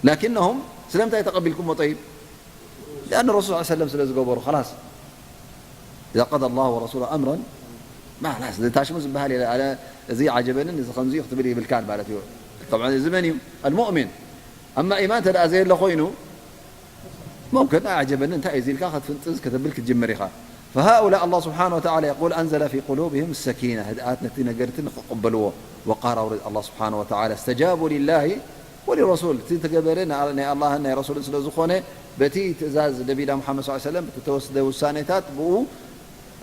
ላኪነሁም ስለምንታይ ተቐቢልኩሞ? ጠይብ፣ ሊኣን ረሱል ስ ሰለም ስለ ዝገበሩ፣ ኸላስ። ኢዛ ቀዳ ላሁ ወረሱሉ ኣምረን፣ ማ ኸላስ፣ እዚ ታሽሙ ዝበሃል የለ፣ ኣነ እዚ ዓጀበንን እዚ ከምዚ እዩ ክትብል ይብልካን ማለት እዩ። ጠብዓን እዚ መን እዩ? ኣልሙእሚን። ኣማ ኢማን እንተ ደኣ ዘየለ ኮይኑ፣ ሙምክን ኣዕጀበኒ እንታይ እዩ ኢልካ ክትፍንጥዝ ከተብል ክትጅምር ኢኻ። ፈሃኡላ ኣላህ ስብሓነ ወተዓላ የቁል ኣንዘለ ፊ ቁሉብህም ሰኪና፣ ህድኣት ነቲ ነገርቲ ንክቕበልዎ ወቃር ኣውረድ ኣላህ ስብሓነ ወተዓላ። እስተጃቡ ሊላሂ ወሊረሱል፣ እቲ ተገበረ ናይ ኣላህን ናይ ረሱልን ስለ ዝኾነ በቲ ትእዛዝ ነቢና ሙሓመድ ስ ሰለም በቲ ተወስደ ውሳኔታት ብኡ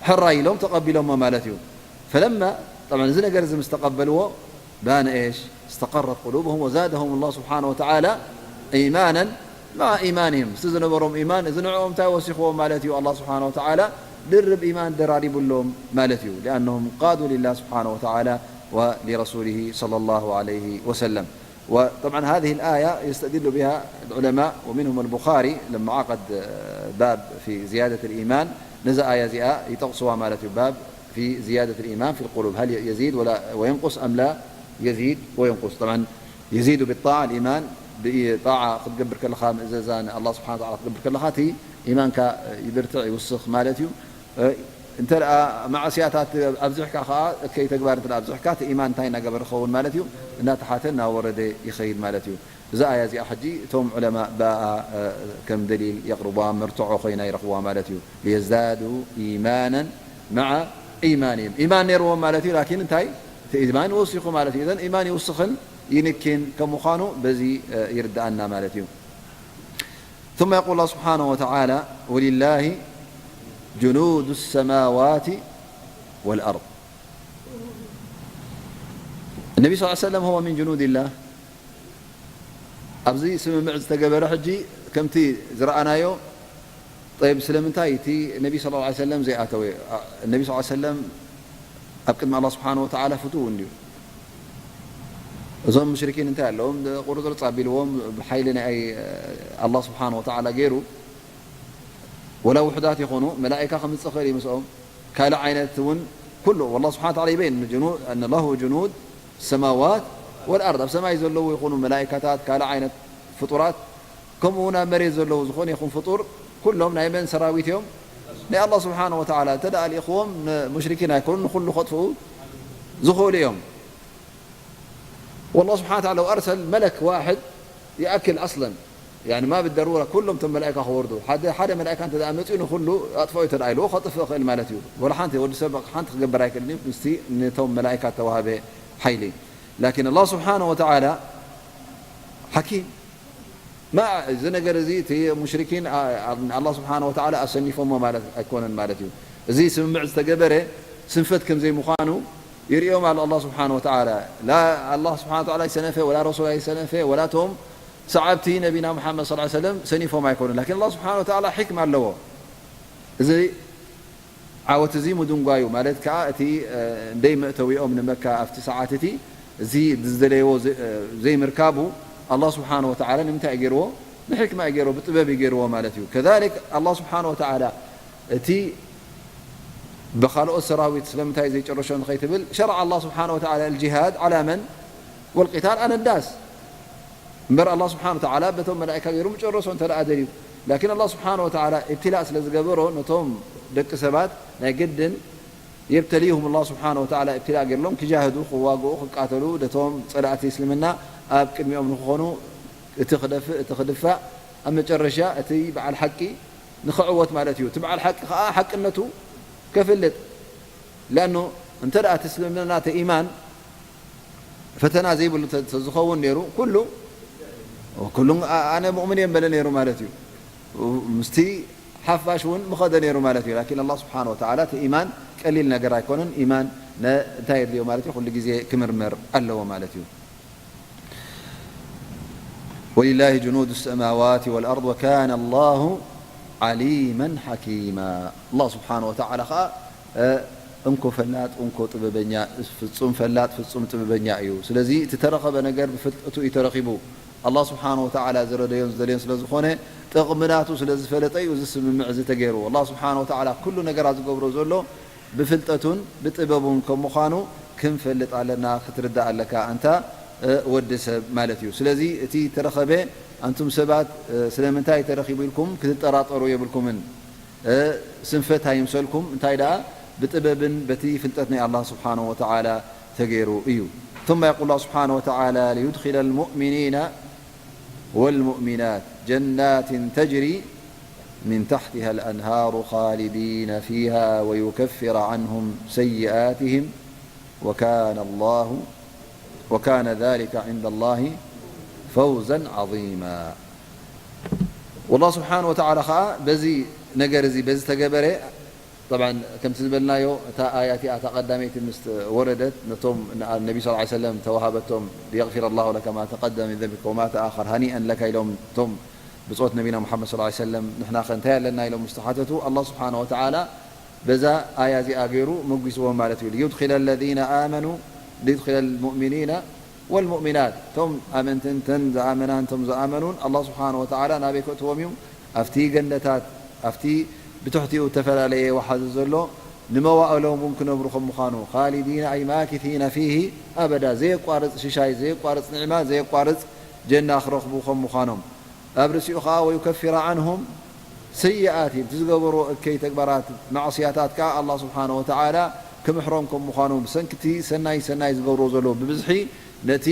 ሕራይ ኢሎም ተቐቢሎሞ ማለት እዩ። ፈለማ፣ ጠብዓን እዚ ነገር እዚ ምስ ተቐበልዎ፣ ባነ ኤሽ እስተቀረት ቁሉብሁም ወዛደሁም ላህ ስብሓነ ወተዓላ ኢማናን መዓ ኢማንህም፣ ምስቲ ዝነበሮም ኢማን እዚ ንዕኦም እንታይ ወሲኽዎም ማለት እዩ? ኣላህ ስብሓነ ወተዓላ ድርብ ኢማን ደራሪቡሎም ማለት እዩ። ሊኣነሁም ቃዱ ሊላህ ስብሓነ ወተዓላ ወሊረሱሊሂ ሰለላሁ ዐለይሂ ወሰለም። وطبعا هذه الآية يستدل بها العلماء ومنهم البخاري لما عقد باب في زيادة الإيمان، ነዛ ኣያ እዚኣ ይጠቕስዋ ማለት እዩ። باب في زيادة الإيمان في القلوب، هل يزيد ولا وينقص أم لا يزيد وينقص؟ طبعا يزيد بالطاعة الإيمان، ብጣዓ ክትገብር ከለኻ፣ ምእዘዛ ንኣላህ ስብሓነ ወተዓላ ክትገብር ከለኻ እቲ ኢማንካ ይብርትዕ ይውስኽ ማለት እዩ። እንተ ደኣ ማዕስያታት ኣብዚሕካ ከኣ፣ እከይ ተግባር እንተ ደኣ ኣብዚሕካ፣ እቲ ኢማን እንታይ እናገበረ ክኸውን ማለት እዩ? እናተሓተ እናወረደ ይኸይድ ማለት እዩ። እዛ ኣያ እዚኣ ሕጂ እቶም ዑለማ ብኣኣ ከም ደሊል የቕርቧ፣ መርትዖ ኮይና ይረኽብዋ ማለት እዩ። ሊየዝዳዱ ኢማናን መዓ ኢማንህም። ኢማን ነይርዎም ማለት እዩ፣ ላኪን እንታይ? እቲ ኢማን ይወሲኹ ማለት እዩ። እዘን ኢማን ይውስኽን ይንኪን ከም ምዃኑ በዚ ይርድኣና ማለት እዩ። ثم يقول الله سبحانه وتعالى ولله جنود السماوات والأرض. النبي صلى الله عليه وسلم هو من جنود الله. ኣብዚ ስምምዕ ዝተገበረ ሕጂ ከምቲ ዝረኣናዮ፣ ጠይብ፣ ስለምንታይ እቲ ነቢ ሰለላሁ ዐለይሂ ወሰለም ዘይኣተወ? ነቢ ሰለላሁ ዐለይሂ ወሰለም ኣብ ቅድሚ ኣላህ ስብሓነ ወተዓላ ፍቱው እንድዩ። እዞም ሙሽሪኪን እንታይ ኣለዎም? ቁርፅርፅ ኣቢልዎም፣ ብሓይሊ ናይ ኣላህ ስብሓነ ወተዓላ ገይሩ፣ ወላ ውሑዳት ይኾኑ፣ መላኢካ ከምፅእ ይኽእል እዩ ምስኦም። ካልእ ዓይነት እውን ኩሉ፣ ወላህ ስብሓነ ወተዓላ ይበይን፣ ጅኑ-፣ ኣነ ለሁ ጅኑድ ሰማዋት ወልኣርድ፣ ኣብ ሰማይ ዘለዉ ይኹኑ መላኢካታት፣ ካልእ ዓይነት ፍጡራት፣ ከምኡ እውን ኣብ መሬት ዘለዉ ዝኾነ ይኹን ፍጡር፣ ኩሎም ናይ መን ሰራዊት እዮም? ናይ ኣላህ ስብሓነ ወተዓላ። እንተ ደኣ ልኢኽዎም ንሙሽሪኪን ኣይኮኑን፣ ንኹሉ ከጥፍኡ ዝኽእሉ እዮም። ወላህ ስብሓነ ወተዓላ ለው ኣርሰል መለክ ዋሕድ ይኣክል ኣስለን፣ ያኒ ማ ብደሩራ ኩሎም እቶም መላኢካ ክወርዱ፣ ሓደ፣ ሓደ መላኢካ እንተ ደኣ መጺኡ ንኹሉ ኣጥፍኦ እንተ ደኣ ኢልዎ ከጥፍእ ይኽእል ማለት እዩ። ወላ ሓንቲ ወዲ ሰብ ሓንቲ ክገብር ኣይክእልን እዩ፣ ምስቲ ነቶም መላኢካ እተዋህበ ሓይሊ። ላኪን ኣላህ ስብሓነ ወተዓላ ሓኪም ማ እዚ ነገር እዚ እቲ ሙሽሪኪን ኣ-፣ ኣ-፣ ንኣላህ ስብሓነ ወተዓላ ኣሰኒፎሞ ማለት ኣይኮነን ማለት እዩ። እዚ ስምምዕ ዝተገበረ ስንፈት ከም ዘይምዃኑ ይርእዮም ኣሎ ኣላህ ስብሓነ ወተዓላ። ላ ኣላህ ስብሓነ ወተዓላ ኣይሰነፈ፣ ወላ ረሱል ኣይሰነፈ፣ ወላ እቶም ሰዓብቲ ነቢና ሙሓመድ ሰለላሁ ዐለይሂ ወሰለም ሰኒፎም ኣይኮኑን። ላኪን ኣላህ ስብሓነ ወተዓላ ሕክማ ኣለዎ። እዚ ዓወት እዚ ምድንጓዩ ማለት ከኣ፣ እቲ፣ እ፣ ደይ መእተዊኦም ንመካ ኣብቲ ሰዓት እቲ፣ እዚ ዝደለይዎ ዘ-፣ እ፣ ዘይምርካቡ፣ ኣላህ ስብሓነ ወተዓላ ንምንታይ እዩ ገይርዎ? ብሕክማ እዩ ገይርዎ፣ ብጥበብ እዩ ገይርዎ ማለት እዩ። ከዛሊክ ኣላህ ስብሓነ ወተዓላ እቲ ብኻልኦት ሰራዊት ስለምንታይ ዘይጨረሾ ንኸይትብል፣ ሸርዐ ኣላህ ስብሓነ ወተዓላ ኣልጅሃድ ዓላ መን? ወልቂታል ዓላ ናስ። እምበር ኣላህ ስብሓነ ወተዓላ በቶም መላኢካ ገይሩ ምጨረሶ እንተ ደኣ ደልዩ። ላኪን ኣላህ ስብሓነ ወተዓላ ኢብትላእ ስለ ዝገበሮ፣ ነቶም ደቂ ሰባት ናይ ግድን የብተልይሁም ኣላህ ስብሓነ ወተዓላ ኢብትላእ ገይርሎም ክጃህዱ፣ ክዋግኡ፣ ክቃተሉ፣ ነቶም ጸላእቲ እስልምና ኣብ ቅድሚኦም ንክኾኑ፣ እቲ ክደፍእ፣ እቲ ክድፋእ፣ ኣብ መጨረሻ እቲ በዓል ሓቂ ንኽዕወት ማለት እዩ። እቲ በዓል ሓቂ ከኣ ሓቅነቱ ከፍልጥ። ሊኣኑ እንተ ደኣ እቲ እስልምና እቲ ኢማን ፈተና ዘይብሉ ተ-፣ ተዝኸውን ነይሩ፣ ኩሉ፣ ኩሉ ኣ-፣ ኣነ ሙእምን እየ ምበለ ነይሩ ማለት እዩ። ምስቲ ሓፋሽ እውን ምኸደ ነይሩ ማለት እዩ። ላኪን ኣላህ ስብሓነ ወተዓላ እቲ ኢማን ቀሊል ነገር ኣይኮነን። ኢማን ነ-፣ እንታይ የድልዮ ማለት እዩ? ኩሉ ግዜ ክምርመር ኣለዎ ማለት እዩ። ወሊላሂ ጅኑዱ ሰማዋት ወልኣርድ ወካነ ኣላሁ ዓሊመን ሓኪማ። ኣላህ ስብሓነ ወተዓላ ኸዓ፣ እ፣ እንኮ ፈላጥ፣ እንኮ ጥበበኛ፣ ፍጹም ፈላጥ፣ ፍጹም ጥበበኛ እዩ። ስለዚ እቲ ተረኸበ ነገር ብፍልጠቱ እዩ ተረኺቡ። ኣላህ ስብሓነ ወተዓላ ዝረደዮን ዝደልዮን ስለ ዝኾነ፣ ጥቕሚ ናቱ ስለ ዝፈለጠ እዩ እዚ ስምምዕ እዚ ተገይሩ። ኣላህ ስብሓነ ወተዓላ ኩሉ ነገራት ዝገብሮ ዘሎ ብፍልጠቱን ብጥበቡን ከም ምዃኑ ክንፈልጥ ኣለና፣ ክትርዳእ ኣለካ ኣንታ፣ እ፣ ወዲ ሰብ ማለት እዩ። ስለዚ እቲ ተረኸበ፣ ኣንቱም ሰባት፣ እ፣ ስለምንታይ ተረኺቡ ኢልኩም ክትጠራጠሩ የብልኩምን። እ፣ ስንፈት ኣይምሰልኩም፣ እንታይ ደኣ ብጥበብን በቲ ፍልጠት ናይ ኣላህ ስብሓነሁ ወተዓላ ተገይሩ እዩ። ثم يقول الله سبحانه وتعالى ليدخل المؤمنين والمؤمنات جنات تجري من تحتها الأنهار خالدين فيها ويكفر عنهم سيئاتهم وكان الله وكان ذلك عند الله فوزا عظيما. والله سبحانه وتعالى ኸዓ በዚ ነገር እዚ በዚ ተገበረ። طبعا ከምቲ ዝበልናዮ እታ ኣያ እቲኣ እታ ቀዳመይቲ ምስ ወረደት ነቶም ነቢ صلى الله عليه وسلم ተዋሃበቶም ليغفر الله لك ما تقدم من ذنبك وما تأخر هنيئا لك ኢሎም እቶም ብጾት ነቢና ሙሓመድ صلى الله عليه وسلم ንሕና ከ እንታይ ኣለና ኢሎም ምስ ተሓተቱ ኣላህ ስብሓነ ወተዓላ በዛ ኣያ እዚኣ ገይሩ መጒስዎም ማለት እዩ። ليدخل الذين آمنوا ليدخل المؤمنين والمؤمنات እቶም ኣመንትን ተን ዝኣመናን እቶም ዝኣመኑን ኣላህ ስብሓነ ወተዓላ ናበይ ከእትዎም እዩ? ኣብቲ ገነታት ኣብቲ ብትሕቲኡ እተፈላለየ ወሓዚ ዘሎ ንመዋእሎም እውን ክነብሩ ከም ምዃኑ خالدين أي ماكثين فيه أبدا ዘየቋርጽ ሽሻይ ዘየቋርጽ ኒዕማ ዘየቋርጽ ጀና ክረኽቡ ከም ምዃኖም ኣብ ርእሲኡ ኸዓ ويكفر عنهم سيئاتهم እቲ ዝገበርዎ እከይ ተግባራት ማዕስያታት ከኣ ኣላህ ስብሓነ ወተዓላ ክምሕሮም ከም ምዃኑ ብሰንኪ እቲ ሰናይ ሰናይ ዝገብርዎ ዘለዉ ብብዝሒ ነቲ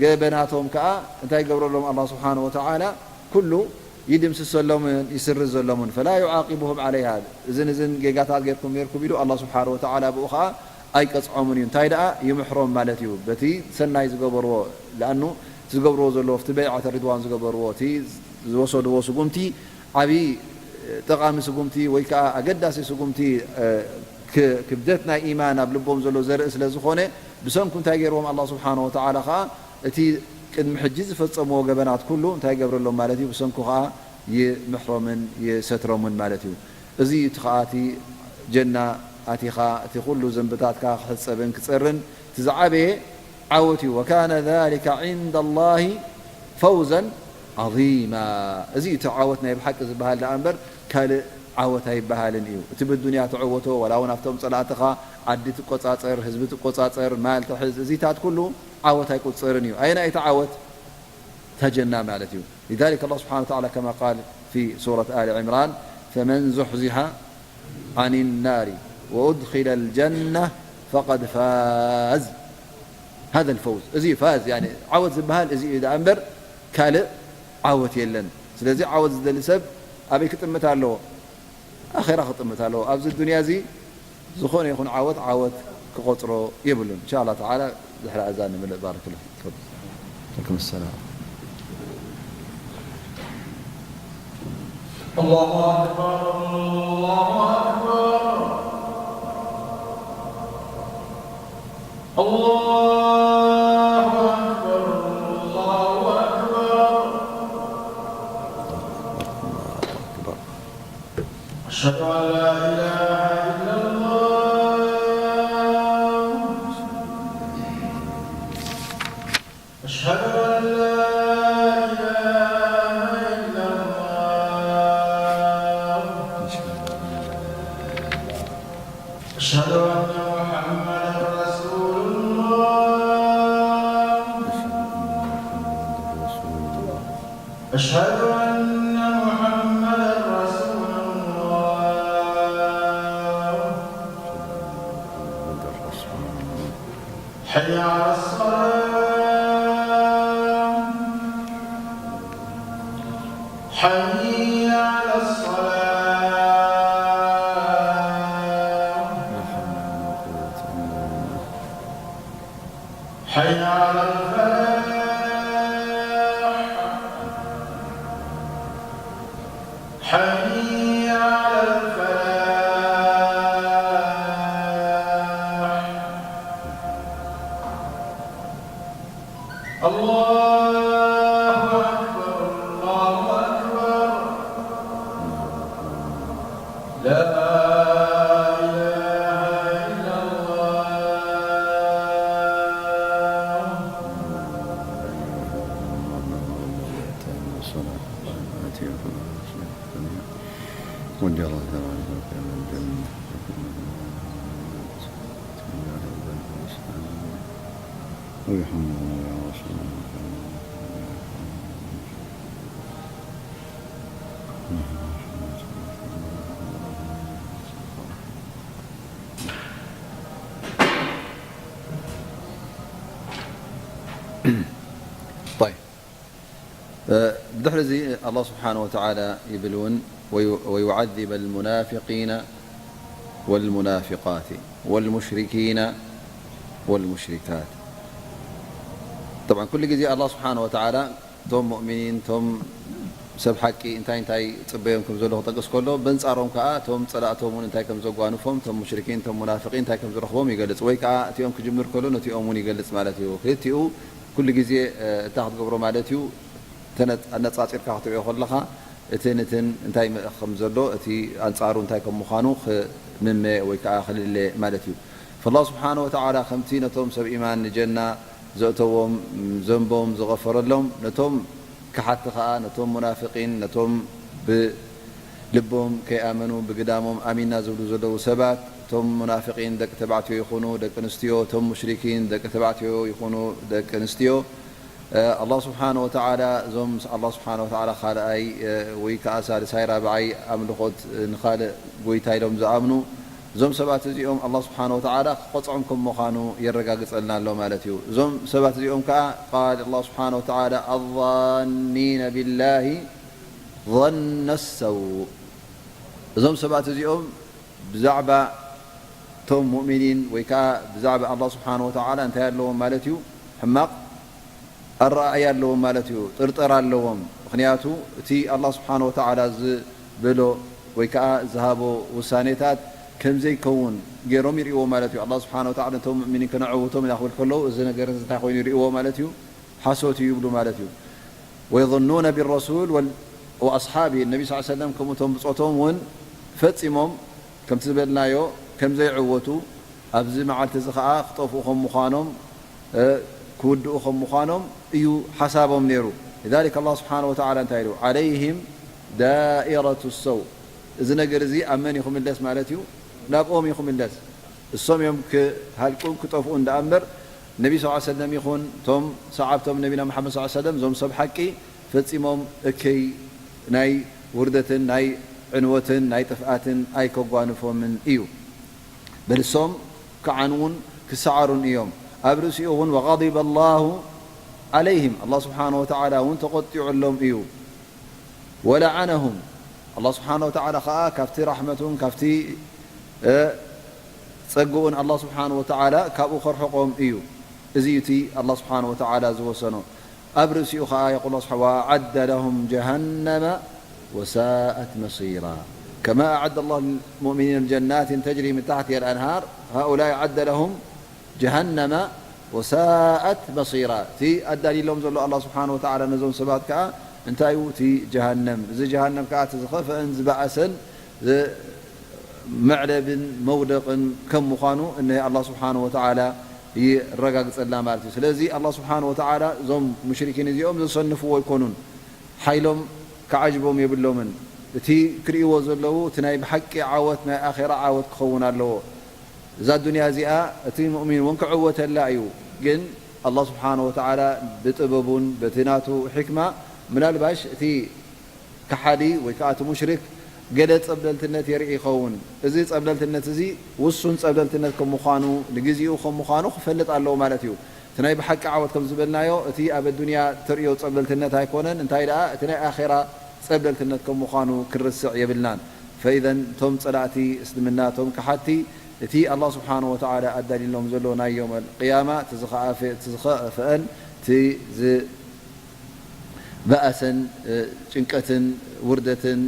ገበናቶም ከኣ እንታይ ይገብረሎም ኣላህ ስብሓነ ወተዓላ ኩሉ ይድምስሰሎምን ይስርዘሎምን فلا يعاقبهم عليها እዝን እዝን ጌጋታት ጌርኩም ኔርኩም ኢሉ ኣላህ ስብሓነ ወተዓላ ብኡ ኸዓ ኣይቀጽዖምን እዩ እንታይ ደኣ ይምሕሮም ማለት እዩ በቲ ሰናይ ዝገበርዎ ለኣኑ እቲ ዝገብርዎ ዘለዎ ኣብቲ በይዓተ ሪድዋን ዝገበርዎ እቲ ዝወሰድዎ ስጉምቲ ዓብዪ ጠቓሚ ስጉምቲ ወይ ከዓ ኣገዳሲ ስጉምቲ ክብደት ናይ ኢማን ኣብ ልቦም ዘሎ ዘርኢ ስለ ዝኾነ ብሰንኩ እንታይ ገይርዎም ኣላ ስብሓን ወተዓላ ከዓ እቲ ቅድሚ ሕጂ ዝፈጸምዎ ገበናት ኩሉ እንታይ ይገብረሎም ማለት እዩ ብሰንኩ ከዓ ይምሕሮምን ይሰትሮምን ማለት እዩ እዚ እቲ ከዓ እቲ ጀና ኣቲኻ እቲ ኩሉ ዘንብታትካ ክሕጸብን ክጸርን እቲ ዝዓበየ ዓወት እዩ وكان ذلك عند الله فوزا عظيما እዚ እቲ ዓወት ናይ ብሓቂ ዝበሃል ደኣ እምበር ካልእ ዓወት ኣይበሃልን እዩ እቲ ብዱንያ ትዕወቶ ወላ እውን ኣብቶም ጸላእትኻ ዓዲ ትቆጻጸር ህዝቢ ትቆጻጸር ማል ትሕዝ እዚታት ኩሉ ዓወት ኣይቁጸርን እዩ ኣየናይ እቲ ዓወት እታ ጀና ማለት እዩ لذلك الله سبحانه وتعالى كما قال في سورة آل عمران فمن زحزح عن النار وأدخل الجنة فقد فاز هذا الفوز እዚ ፋዝ ዓወት ዝበሃል እዚ እዩ ደኣ እምበር ካልእ ዓወት የለን ስለዚ ዓወት ዝደሊ ሰብ ኣበይ ክጥምት ኣለዎ ኣኼራ ክጥምት ኣለዎ ኣብዚ ዱንያ እዚ ዝኾነ ይኹን ዓወት ዓወት ክቆፅሮ የብሉን እንሻ ኣላ ተዓላ ድሕሪ ኣዛን ንምልእ ባረክላ عليكم السلام الله أكبر الله أكبر الله أكبر الله أكبر أشهد أن لا إله إلا الله أشهد أن لا إله إلا الله أشهد أن محمدا رسول الله أشهد أن محمدا رسول الله حي على الصلاة حي على الصلاة حي على الفلاح حي الله أكبر، الله أكبر. لا إله إلا الله. طيب. እ፣ ብድሕሪ እዚ ኣላህ ስብሓነ ወተዓላ ይብል እውን፣ "ወዩ-፣ ወዩዓዚበ ልሙናፊቂነ ወልሙናፊቃት ወልሙሽሪኪነ ወልሙሽሪካት።" ጠብዓን ኩሉ ግዜ ኣላህ ስብሓነ ወተዓላ እቶም ሙእሚኒን፣ እቶም ሰብ ሓቂ እንታይ እንታይ ይጽበዮም ከም ዘሎ ክጠቅስ ከሎ፣ በንጻሮም ከኣ እቶም ጸላእቶም እውን እንታይ ከም ዘጓንፎም፣ እቶም ሙሽሪኪን፣ እቶም ሙናፍቂን እንታይ ከም ዝረኽቦም ይገልጽ። ወይ ከኣ እቲኦም ክጅምር ከሎ ነቲኦም እውን ይገልጽ ማለት እዩ። ክልቲኡ ኩሉ ግዜ፣ እ፣ እንታይ ክትገብሮ ማለት እዩ? ተነ-፣ ኣነጻጺርካ ክትሪኦ ከለኻ፣ እትን እትን እንታይ ምእኽ ከም ዘሎ፣ እቲ ኣንጻሩ እንታይ ከም ምዃኑ ክምመ ወይ ከኣ ክልለ ማለት እዩ። ፈላህ ስብሓነ ወተዓላ ከምቲ ነቶም ሰብ ኢማን ንጀና ዘእተዎም ዘንቦም ዝቐፈረሎም፣ ነቶም ከሓቲ ከኣ፣ ነቶም ሙናፍቂን፣ ነቶም ብልቦም ከይኣመኑ ብግዳሞም ኣሚና ዝብሉ ዘለዉ ሰባት፣ እቶም ሙናፍቂን ደቂ ተባዕትዮ ይኹኑ ደቂ ኣንስትዮ፣ እቶም ሙሽሪኪን ደቂ ተባዕትዮ ይኹኑ ደቂ ኣንስትዮ፣ እ፣ ኣላህ ስብሓነ ወተዓላ፣ እዞም ኣላህ ስብሓነ ወተዓላ ካልኣይ፣ እ፣ ወይ ከኣ ሳልሳይ ራብዓይ ኣምልኾት፣ እ፣ ንኻልእ ጎይታ ኢሎም ዝኣምኑ፣ እዞም ሰባት እዚኦም ኣላህ ስብሓነ ወተዓላ ክቐጽዖም ከም ምዃኑ የረጋግጸልና ኣሎ ማለት እዩ። እዞም ሰባት እዚኦም ከኣ፣ ቃል ኣላህ ስብሓነ ወተዓላ፣ ኣዛኒነ ቢላሂ ظن السوء። እዞም ሰባት እዚኦም ብዛዕባ እቶም ሙእሚኒን ወይ ከኣ ብዛዕባ ኣላህ ስብሓነ ወተዓላ እንታይ ኣለዎም ማለት እዩ? ሕማቕ ኣረኣእያ ኣለዎም ማለት እዩ። ጥርጠራ ኣለዎም። ምኽንያቱ እቲ ኣላህ ስብሓነ ወተዓላ ዝበሎ ወይ ከኣ ዝሃቦ ውሳኔታት ከም ዘይከውን ገይሮም ይርእይዎ ማለት እዩ። ኣላህ ስብሓነ ወተዓላ ነቶም ሙእሚኒን ከነዕውቶም ኢና ክብል ከለዉ፣ እዚ ነገር እዚ እንታይ ኮይኑ ይርእይዎ ማለት እዩ? ሓሶት እዩ ይብሉ ማለት እዩ። ወየظኑነ ቢረሱል ወል-፣ ወኣስሓቢ፣ ነቢ ስ ሰለም ከምኡ እቶም ብጾቶም እውን ፈጺሞም ከምቲ ዝበልናዮ ከም ዘይዕወቱ፣ ኣብዚ መዓልቲ እዚ ኸኣ ክጠፍኡ ከም ምዃኖም፣ እ፣ ክውድኡ ከም ምዃኖም እዩ ሓሳቦም ነይሩ። ሊዛሊክ ኣላህ ስብሓነ ወተዓላ እንታይ ኢሉ? ዓለይሂም ዳኢረቱ ሰው። እዚ ነገር እዚ ኣብ መን እዩ ክምለስ ማለት እዩ? ናብኦም እዩ ክምለስ። እሶም እዮም ክሃልቁን ክጠፍኡን ደኣ እምበር፣ ነቢ ስ ሰለም ይኹን እቶም ሰዓብቶም ነቢና መሓመድ ስ ሰለም፣ እዞም ሰብ ሓቂ ፈጺሞም እከይ ናይ ውርደትን ናይ ዕንወትን ናይ ጥፍኣትን ኣይከጓንፎምን እዩ። በል እሶም ክዓንዉን ክሰዓሩን እዮም። ኣብ ርእሲኡ እውን ወغضب الله عليهم፣ ኣላህ ስብሓነ ወተዓላ እውን ተቖጢዑሎም እዩ። ወለዓነሁም፣ ኣላህ ስብሓነ ወተዓላ ኸዓ ካብቲ ራሕመቱን ካብቲ፣ እ፣ ጸግኡን ኣላህ ስብሓነ ወተዓላ ካብኡ ከርሕቖም እዩ። እዚ እዩ እቲ ኣላህ ስብሓነ ወተዓላ ዝወሰኖ። ኣብ ርእሲኡ ኸዓ የቁል ኣላህ ስብሓነ፣ ወኣዓደ ለሁም ጀሃነመ ወሳኣት መሲራ። ከማ ኣዓደ ላሁ ልልሙእሚኒን ጀናትን ተጅሪ ምን ታሕቲሃ ልኣንሃር፣ ሃኡላይ ኣዓደ ለሁም ጀሃነመ ወሳኣት መሲራ። እቲ ኣዳልይሎም ዘሎ ኣላህ ስብሓነ ወተዓላ ነዞም ሰባት ከኣ እንታይ እዩ? እቲ ጀሃነም። እዚ ጀሃነም ከኣ እቲ ዝኸፍአን ዝበኣሰን ዝ-፣ መዕለብን መውደቕን ከም ምዃኑ እነሀ ኣላህ ስብሓነ ወተዓላ የረጋግጸልና ማለት እዩ። ስለዚ ኣላህ ስብሓነ ወተዓላ እዞም ሙሽሪኪን እዚኦም ዘሰንፍዎ ኣይኮኑን። ሓይሎም ክዓጅቦም የብሎምን። እቲ ክርእይዎ ዘለዉ እቲ ናይ ብሓቂ ዓወት ናይ ኣኼራ ዓወት ክኸውን ኣለዎ። እዛ ዱንያ እዚኣ እቲ ሙእሚን እውን ክዕወተላ እዩ። ግን ኣላህ ስብሓነ ወተዓላ ብጥበቡን በቲ ናቱ ሕክማ ምናልባሽ እቲ ከሓዲ ወይ ከኣ እቲ ሙሽሪክ ገለ ጸብለልትነት የርኢ ይኸውን። እዚ ጸብለልትነት እዚ ውሱን ጸብለልትነት ከም ምዃኑ፣ ንግዜኡ ከም ምዃኑ ክፈልጥ ኣለዎ ማለት እዩ። እቲ ናይ ብሓቂ ዓወት ከም ዝበልናዮ፣ እቲ ኣብ ኣዱንያ ተርእዮ ጸብለልትነት ኣይኮነን። እንታይ ደኣ፣ እቲ ናይ ኣኼራ ጸብለልትነት ከም ምዃኑ ክንርስዕ የብልናን። ፈኢዘን፣ እቶም ጸላእቲ እስልምና፣ እቶም ከሓድቲ፣ እቲ ኣላህ ስብሓነሁ ወተዓላ ኣዳልዩሎም ዘሎ ናይ የውመል ቅያማ፣ እቲ ዝኸኣፈ-፣ እቲ ዝኸፈአን፣ እቲ ዝ-፣ በኣሰን፣ እ፣ ጭንቀትን ውርደትን፣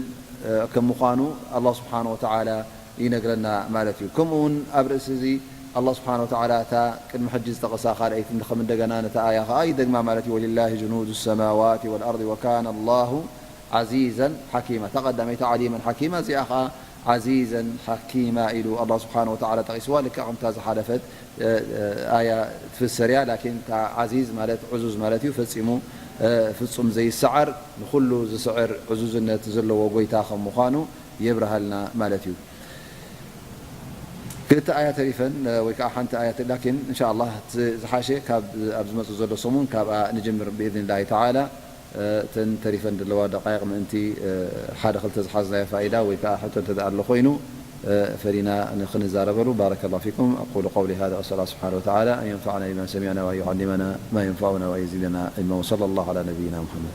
እ፣ ከም ምዃኑ ኣላህ ስብሓነሁ ወተዓላ ይነግረና ማለት እዩ። ከምኡ እውን ኣብ ርእሲ እዚ ኣላህ ስብሓን ወተዓላ እታ ቅድሚ ሕጂ ዝጠቐሳ ካልኣይቲ እንደ-፣ ከም እንደገና ነታ ኣያ ኸዓ ይደግማ ማለት እዩ። ወሊላሂ ጅኑዱ ሰማዋት ወልኣርድ ወካነ ኣላሁ ዓዚዘን ሓኪማ። እታ ቀዳመይቲ ዓሊመን ሓኪማ፣ እዚኣ ኸዓ ዓዚዘን ሓኪማ ኢሉ ኣላህ ስብሓን ወተዓላ ጠቒስዋ። ልክዕ ከምታ ዝሓለፈት፣ እ፣ እ፣ ኣያ ትፍሰር እያ። ላኪን እታ ዓዚዝ ማለት ዕዙዝ ማለት እዩ። ፈጺሙ፣ እ፣ ፍጹም ዘይሰዓር፣ ንኹሉ ዝስዕር ዕዙዝነት ዘለዎ ጎይታ ከም ምዃኑ የብርሃልና ማለት እዩ። ክልተ ኣያ ተሪፈን፣ እ፣ ወይ ከዓ ሓንቲ ኣያ ተ-፣ ላኪን እንሻ ኣላህ እቲ ዝሓሸ ካብ ኣብ ዝመጽእ ዘሎ ሰሙን ካብኣ ንጅምር ብኢዝኒላሂ ተዓላ። እ፣ እተን ተሪፈን ዘለዋ ደቃይቕ ምእንቲ፣ እ፣ ሓደ ክልተ ዝሓዝናዮ ፋኢዳ ወይ ከዓ ሕቶ እንተ ኣሎ ኮይኑ፣ እ፣ ፈሊና ንክንዛረበሉ። ባረከላሁ ፊኩም። أقول قولي هذا وأسأل الله سبحانه وتعالى أن ينفعنا بما سمعنا وأن يعلمنا ما ينفعنا وأن يزيدنا علما وصلى الله على نبينا محمد.